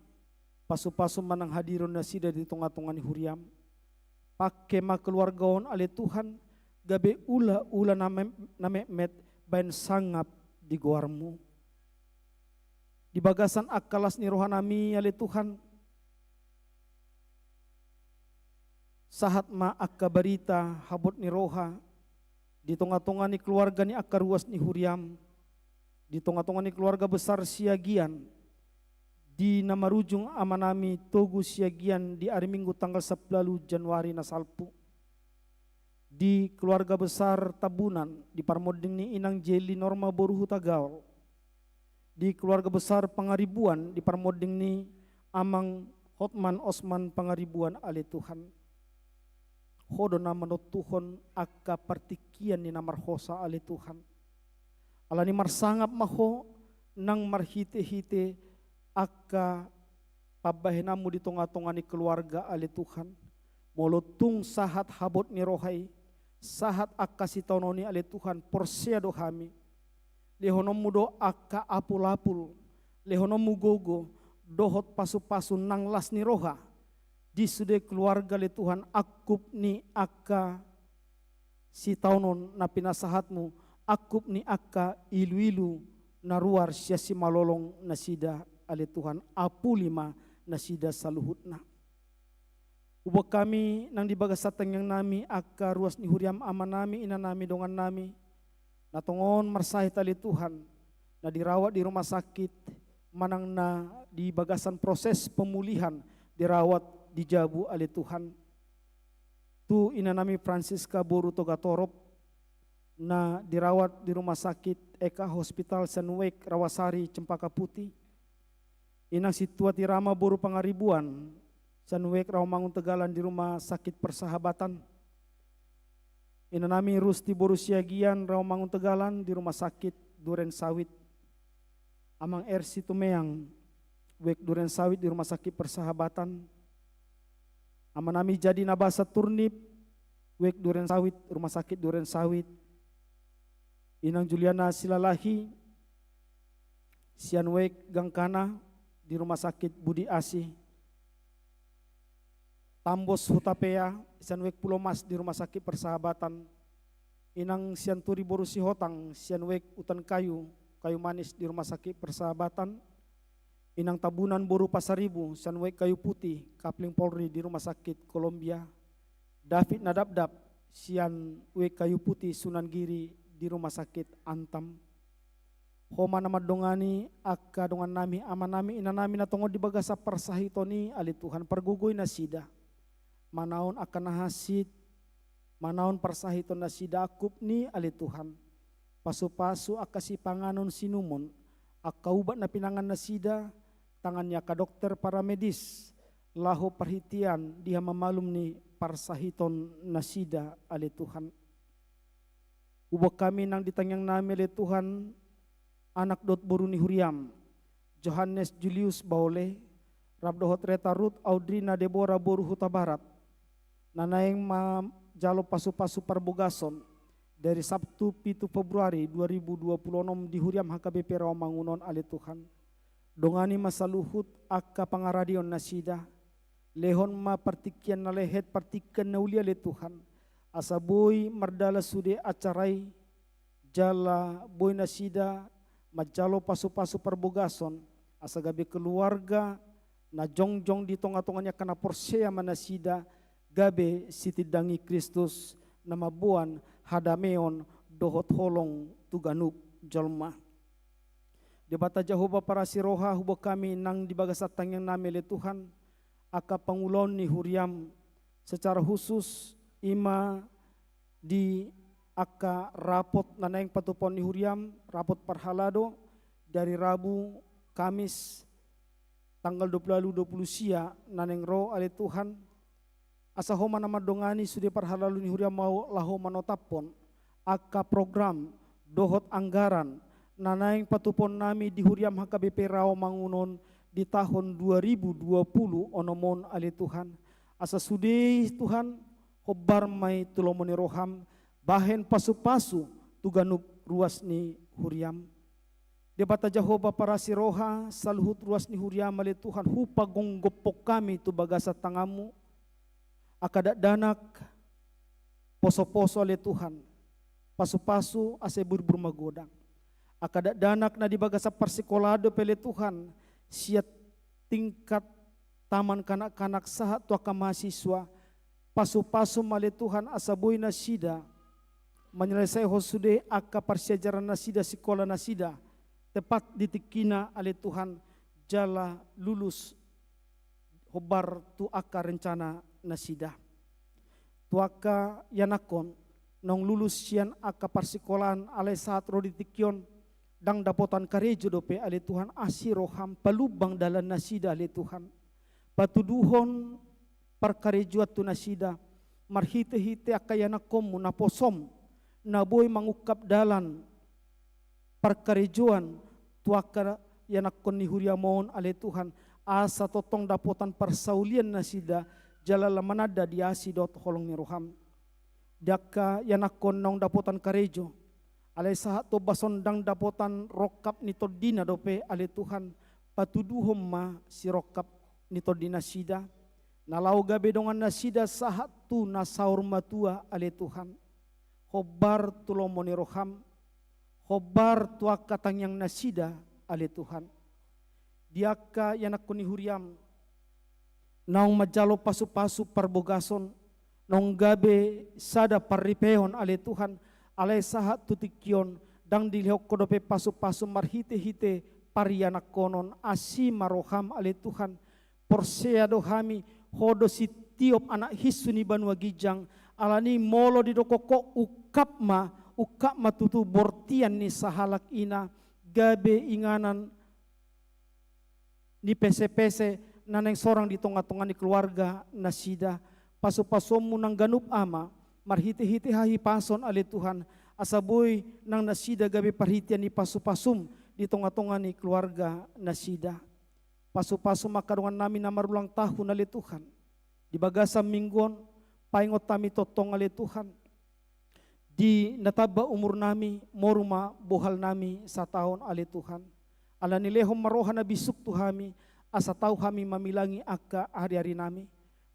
pasupasu ma nang hadiron nasida di tongatonga ni huriam. Pangke ma keluarga on ale Tuhan, gabe ulaula na mem-, na metmet baen sangap di goarmu. Di bagasan angka las ni rohanami ale Tuhan, sahat ma angka barita habot ni roha di tongatonga ni keluarga ni angka ruas ni huriam, di tongatonga ni keluarga besar Siagian, di na marujung amanami Togu Siagian di ari Minggu tanggal sampulu ualu Januari na salpu. Di keluarga besar Tambunan, di parmonding ni inang Jeli Norma boru Hutagaol. Di keluarga besar Pangaribuan, di parmonding ni amang Hotman Osman Pangaribuan ale Tuhan. Ho do na manontuhon angka partingkian ni na marhosa ale Tuhan. Alani marsangap ma Ho nang marhitehite angka pambahenanmu di tongatonga ni keluarga ale Tuhan. Molo tung sahat habot ni roha i, sahat angka sitaonon i ale Tuhan, porsea do hami. Lehononmu do angka apulapul, lehononmu gogo, dohot pasupasu nang las ni roha di sude keluarga ale Tuhan, angkup ni angka sitaonon na pinasahatmu, angkup ni angka iluilu na ruar sian simalolong nasida ale Tuhan, apuli ma nasida saluhutna. Huboan hami nang di bagasan tangiangnami angka ruas ni huriam, amanami, inanami, dongannami, na tongon marsahit ale Tuhan, na dirawat di rumah sakit, manang na di bagasan proses pemulihan dirawat di jabu ale Tuhan. Tu inanami Francisca boru Togatorop, na dirawat di rumah sakit Eka Hospital Sunweg Rawasari Cempaka Putih. Inang Sintua Tirama boru Pangaribuan, Sunweg Rawamangun Tegalan di rumah sakit Persahabatan. Inanami Rusti boru Siagian Rawamangun Tegalan di rumah sakit Duren Sawit. Amang R. Situmeang, Wek Duren Sawit di rumah sakit Persahabatan. Amanami Jadi Nabasa Turnip, Wek Duren Sawit, rumah sakit Duren Sawit. Inang Juliana Silalahi, sian Wek Gangkana di rumah sakit Budi Asih. Tambos Hutapea, sian Wek Pulomas di rumah sakit Persahabatan. Inang Sianturi boru Sihotang, sian Wek Utan Kayu, Kayu Manis di rumah sakit Persahabatan. Inang Tabunan boru Pasaribu, sian Wek Kayu Putih, Kapling Polri di rumah sakit Kolombia. David Nadapdap, sian Wek Kayu Putih, Sunan Giri di rumah sakit Antam. Ho ma na mandongani angka dongannami, amanami, inanami na tongon di bagasan parsahiton i, ale Tuhan, pargogoi nasida. Manaon angka na hansit, manaon parsahiton nasida, angkup ni, ale Tuhan. Pasupasu angka sipanganon sinumon, angka ubat na pinangan nasida, tangan ni angka dokter paramedis, laho parhitean di hamamalum ni parsahiton nasida ale Tuhan. Ubo hami nang di tangiang nami ale Tuhan, anak dohot boru ni huriam, Johannes Julius Baole, rap dohot Reta Rut Audrina Debora boru Hutabarat, na naeng manjalo pasu-pasu parbogason, dari Sabtu pitu Februari dua ribu dua puluh enam di huriam H K B P Rawamangun on ale Tuhan. Dongani ma saluhut angka pangaradeon nasida, lehon ma partingkian na lehet partingkian na uli ale Tuhan, asa boi mardalan sude acara i, jala boi nasida manjalo pasu-pasu parbogason, asa gabe keluarga na jongjong di tonga-tonga ni angka na porsea ma nasida, gabe sitindangi Kristus na mamboan hadameon dohot holong tu ganup jolma. Debata Jahowa parasi roha, ubo hami nang di bagasan tangiang nami ale Tuhan, angka pangulaon ni huriam, secara khusus i ma di angka rapot na naeng patupaon ni huriam, rapot parhalado, dari Rabu, Kamis, tanggal dua puluh ualu, dua puluh sia na naeng ro ale Tuhan, asa Ho ma na mandongani sude parhalado ni huriam, laho manotaphon angka program dohot anggaran na naeng patupaon nami di huriam H K B P Rawamangun on di tahun dua ribu dua puluh onom on ale Tuhan. Asa sude i Tuhan, hombar ma i tu lomo ni roham, bahen pasu-pasu tu ganup ruas ni huriam. Debata Jahowa parasi roha, saluhut ruas ni huriam ale Tuhan, hupagophop hami tu bagasan tanganmu, angka dakdanak, poso-poso ale Tuhan, pasu-pasu asa burbur magodang. Angka dakdanak na di bagasan parsikolaan dope ale Tuhan, sian tingkat taman kanak-kanak sahat tu angka mahasiswa, pasu-pasu ma ale Tuhan asa boi nasida manyelesaihon sude angka parsiajaran nasida, sikola nasida, tepat di tingkina ale Tuhan, jala lulus hombar tu angka rencana nasida. Tu angka ianakhon naung lulus sian angka parsikolaan alai sahat ro di tingki on, ndang dapotan karejo dope ale Tuhan, asi roham palumbang dalan nasida ale Tuhan. Patuduhon parkarejoan tu nasida, marhite-hite angka ianakhonmu naposom, na boi mangungkap dalan parkarejoan tu angka ianakhon ni huriam on ale Tuhan, asa tongtong dapotan parsaulian nasida, jala lam mananda di asi dohot holong ni roham. Di angka ianakhon naung dapotan karejo, alai sahat tu ombas on ndang dapotan rongkap ni tondina dope ale Tuhan, patuduhon ma sirongkap ni tondi nasida, na laho gabe dongan nasida sahat tu na saur matua ale Tuhan. Hombar tu lomo ni roham, hombar tu angka tangiang nasida ale Tuhan. Di angka ianakhon ni huriam naung manjalo pasu-pasu parbogason, naung gabe sada parripeon ale Tuhan, alai sahat tu tingki on, ndang dilehon Ho dope pasu-pasu marhite-hite parianakhonon, asi ma roham ale Tuhan. Porsea do hami, Ho do sitiop anak hinsu ni banua ginjang, alani molo didok Ho ungkap ma, ungkap ma tutu bortian ni sahalak ina, gabe inganan ni pese-pese na naeng sorang di tonga-tonga ni keluarga nasida. Pasu-pasuonmu nang ganup Ama, marhite-hite hahipason ale Tuhan, asa boi nang nasida gabe parhitean ni pasu-pasum di tonga-tonga ni keluarga nasida. Pasu-pasu ma angka dongan nami na marulang tahun ale Tuhan. Di bagasan minggu on, paingot hami tongtong ale Tuhan. Di na tamba umur nami, moru ma bohal nami sataon ale Tuhan. Alani lehon ma roha na bisuk tu hami, asa tau hami mamilangi angka ari-ari nami.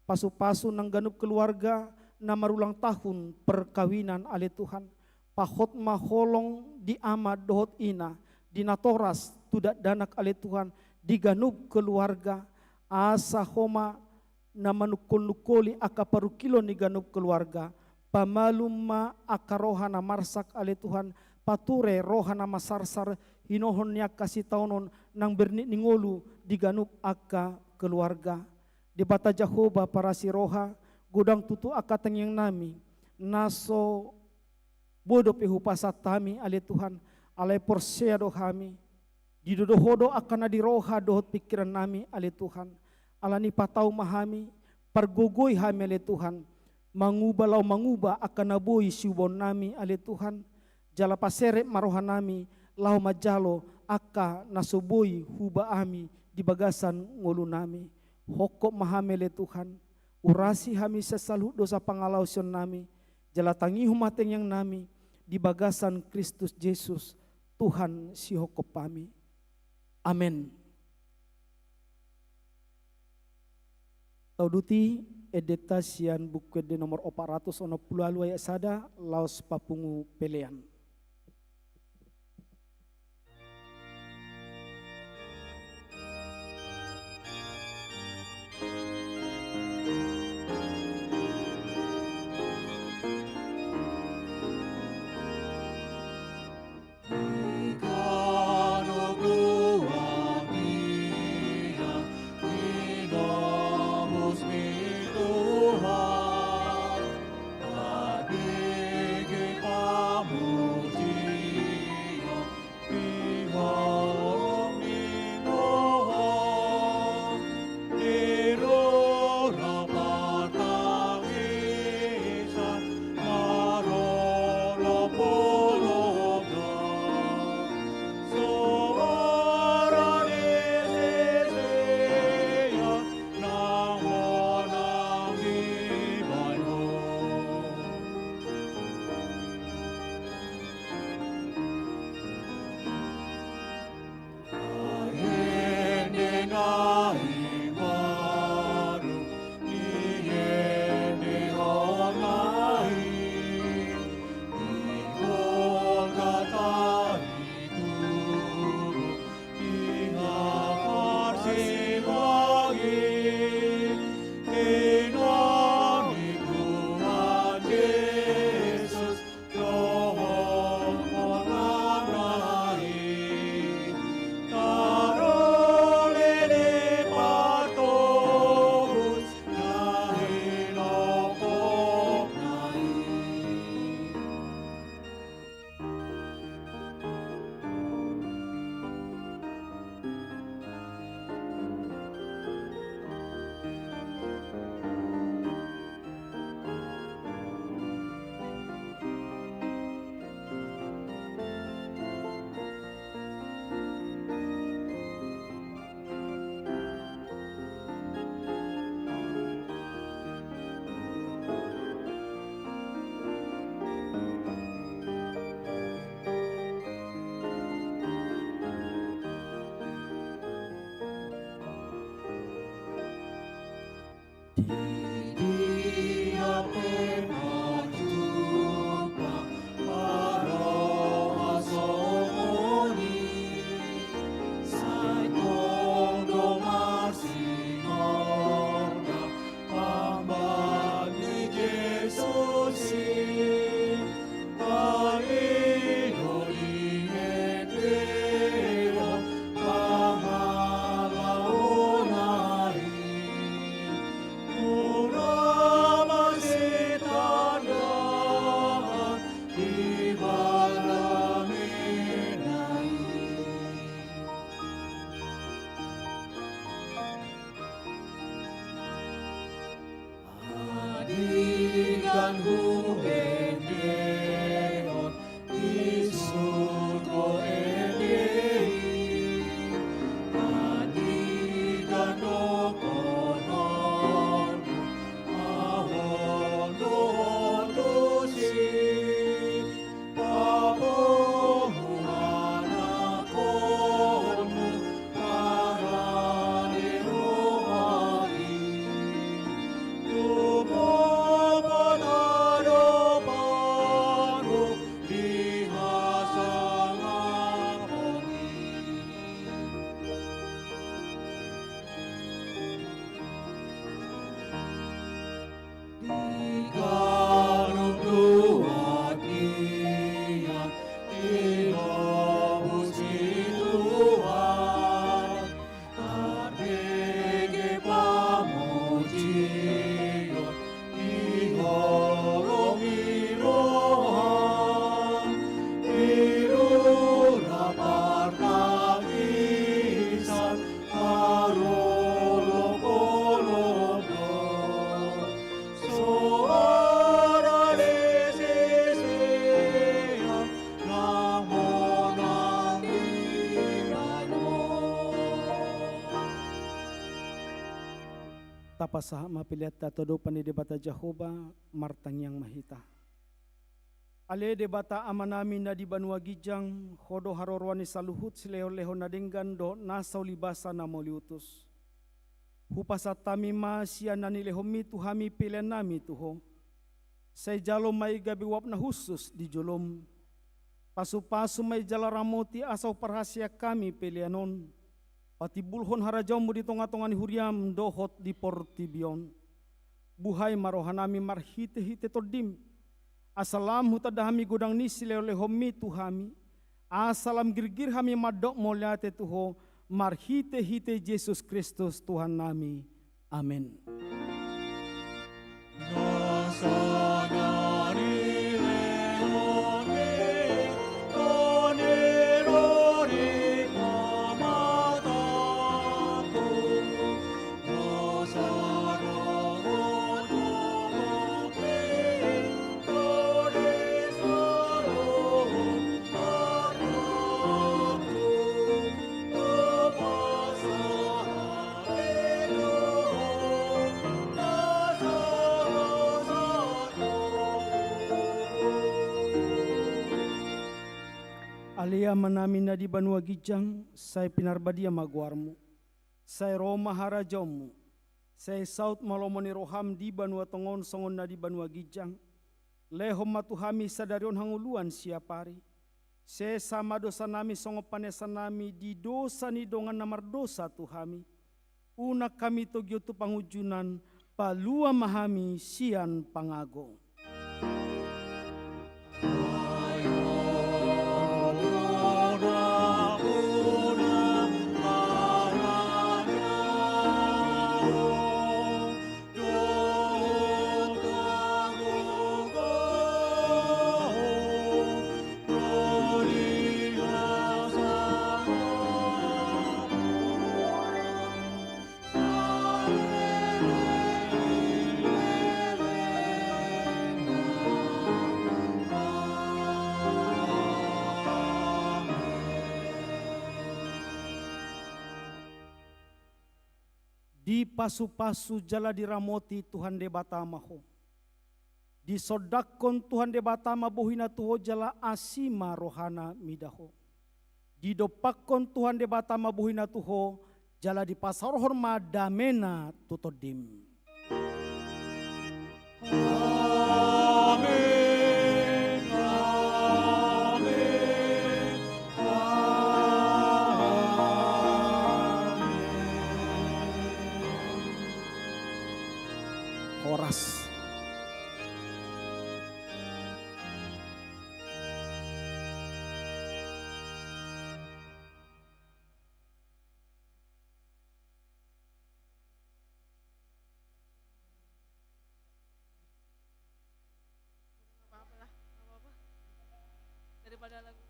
Pasu-pasu nang ganup keluarga na marulang tahun perkawinan ale Tuhan. Pahot ma holong di ama dohot ina, di natoras tu dakdanak ale Tuhan, di ganup keluarga, asa Ho ma na manungkol-nungkoli angka parungkilon ni ganup keluarga. Pamalum ma angka roha na marsak ale Tuhan, pature roha na masarsar, hinohon ni angka sitaonon nang bernit ni ngolu di ganup angka keluarga. Debata Jahowa parasi roha, godang tutu angka tangiang nami, na so boi dope hupasahat hami ale Tuhan, alai porsea do hami, Didodo Ho do angka na di roha dohot pingkiran nami, ale Tuhan. Alani i patau ma hami, pargogoi hami, ale Tuhan, manguba laho manguba angka na boi siubaon nami, ale Tuhan. Jala paserep ma roha nami laho manjalo angka na so boi huba hami di bagasan ngolu nami. Hongkop ma hami, ale Tuhan, urasi hami sian saluhut dosa pangalaosion nami, jala tangihon ma tangiang nami di bagasan Kristus Jesus, Tuhan sihongkop hami. Amen. Tauduti endenta sian Buku Ende nomor opat ratus onom pulu ualu ayat sada laos papungu pelean. Di dia pe parjumpa, parroha songon i, sai tong do marsinondang pambahen ni Jesus i. Ai do diendehon pangalaona i, nunga masitandaan di bagasan i. Andigan huendehon di surgo ende i, andigan dohononmu, ahu dohot tusi, paboa anakhonmu, parade roha i, tumompa Tapasahat ma peleanta tu adopan ni Debata Jahowa, martangiang ma hita. Ale Debata Amanami na di banua ginjang, Ho do haroroan ni saluhut silehonlehon na denggan dohot nasa ulibasa na mauliutus. Hupasahat hami ma sian na nilehonMi tu hami peleannami tu Ho. Sai jalo ma i gabe uap na hushus di joloM. Pasupasu ma i jala ramoti asa huparhaseang hami pelean on patimbulhon harajaonMu di tongatonga ni huriaM dohot di portibi on. Buhai ma rohanami marhitehite TondiM, asa lam hutanda hami godang ni silehonlehonMi tu hami, asa lam girgir hami mandok mauliate tu Ho, marhitehite Jesus Kristus Tuhannami. Amen. Ale Amanami na di banua ginjang, sai pinarbadia ma goarMu. Sai ro ma harajaonMu. Sai saut ma lomo ni rohaM di banua tonga on songon na di banua ginjang. Lehon ma tu hami sadari on hangoluan siapari. Sesa ma dosanami songon panesanami di dosa ni dongan na mardosa tu hami. Unang hami togihon tu pangunjunan, palua ma hami sian pangago. Dipasupasu jala diramoti Tuhan Debata ma ho. Disondangkon Tuhan Debata ma bohina tu ho jala asi ma rohana mida ho. Didompakkon Tuhan Debata ma bohina tu ho, jala dipasaorhon ma damena tu tondim. Amen, amen, amen. Horas. Udah, nggak apa-apa lah, nggak apa-apa. Daripada lagu.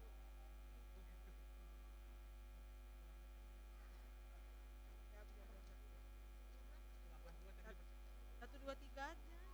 Satu, dua, tiga aja.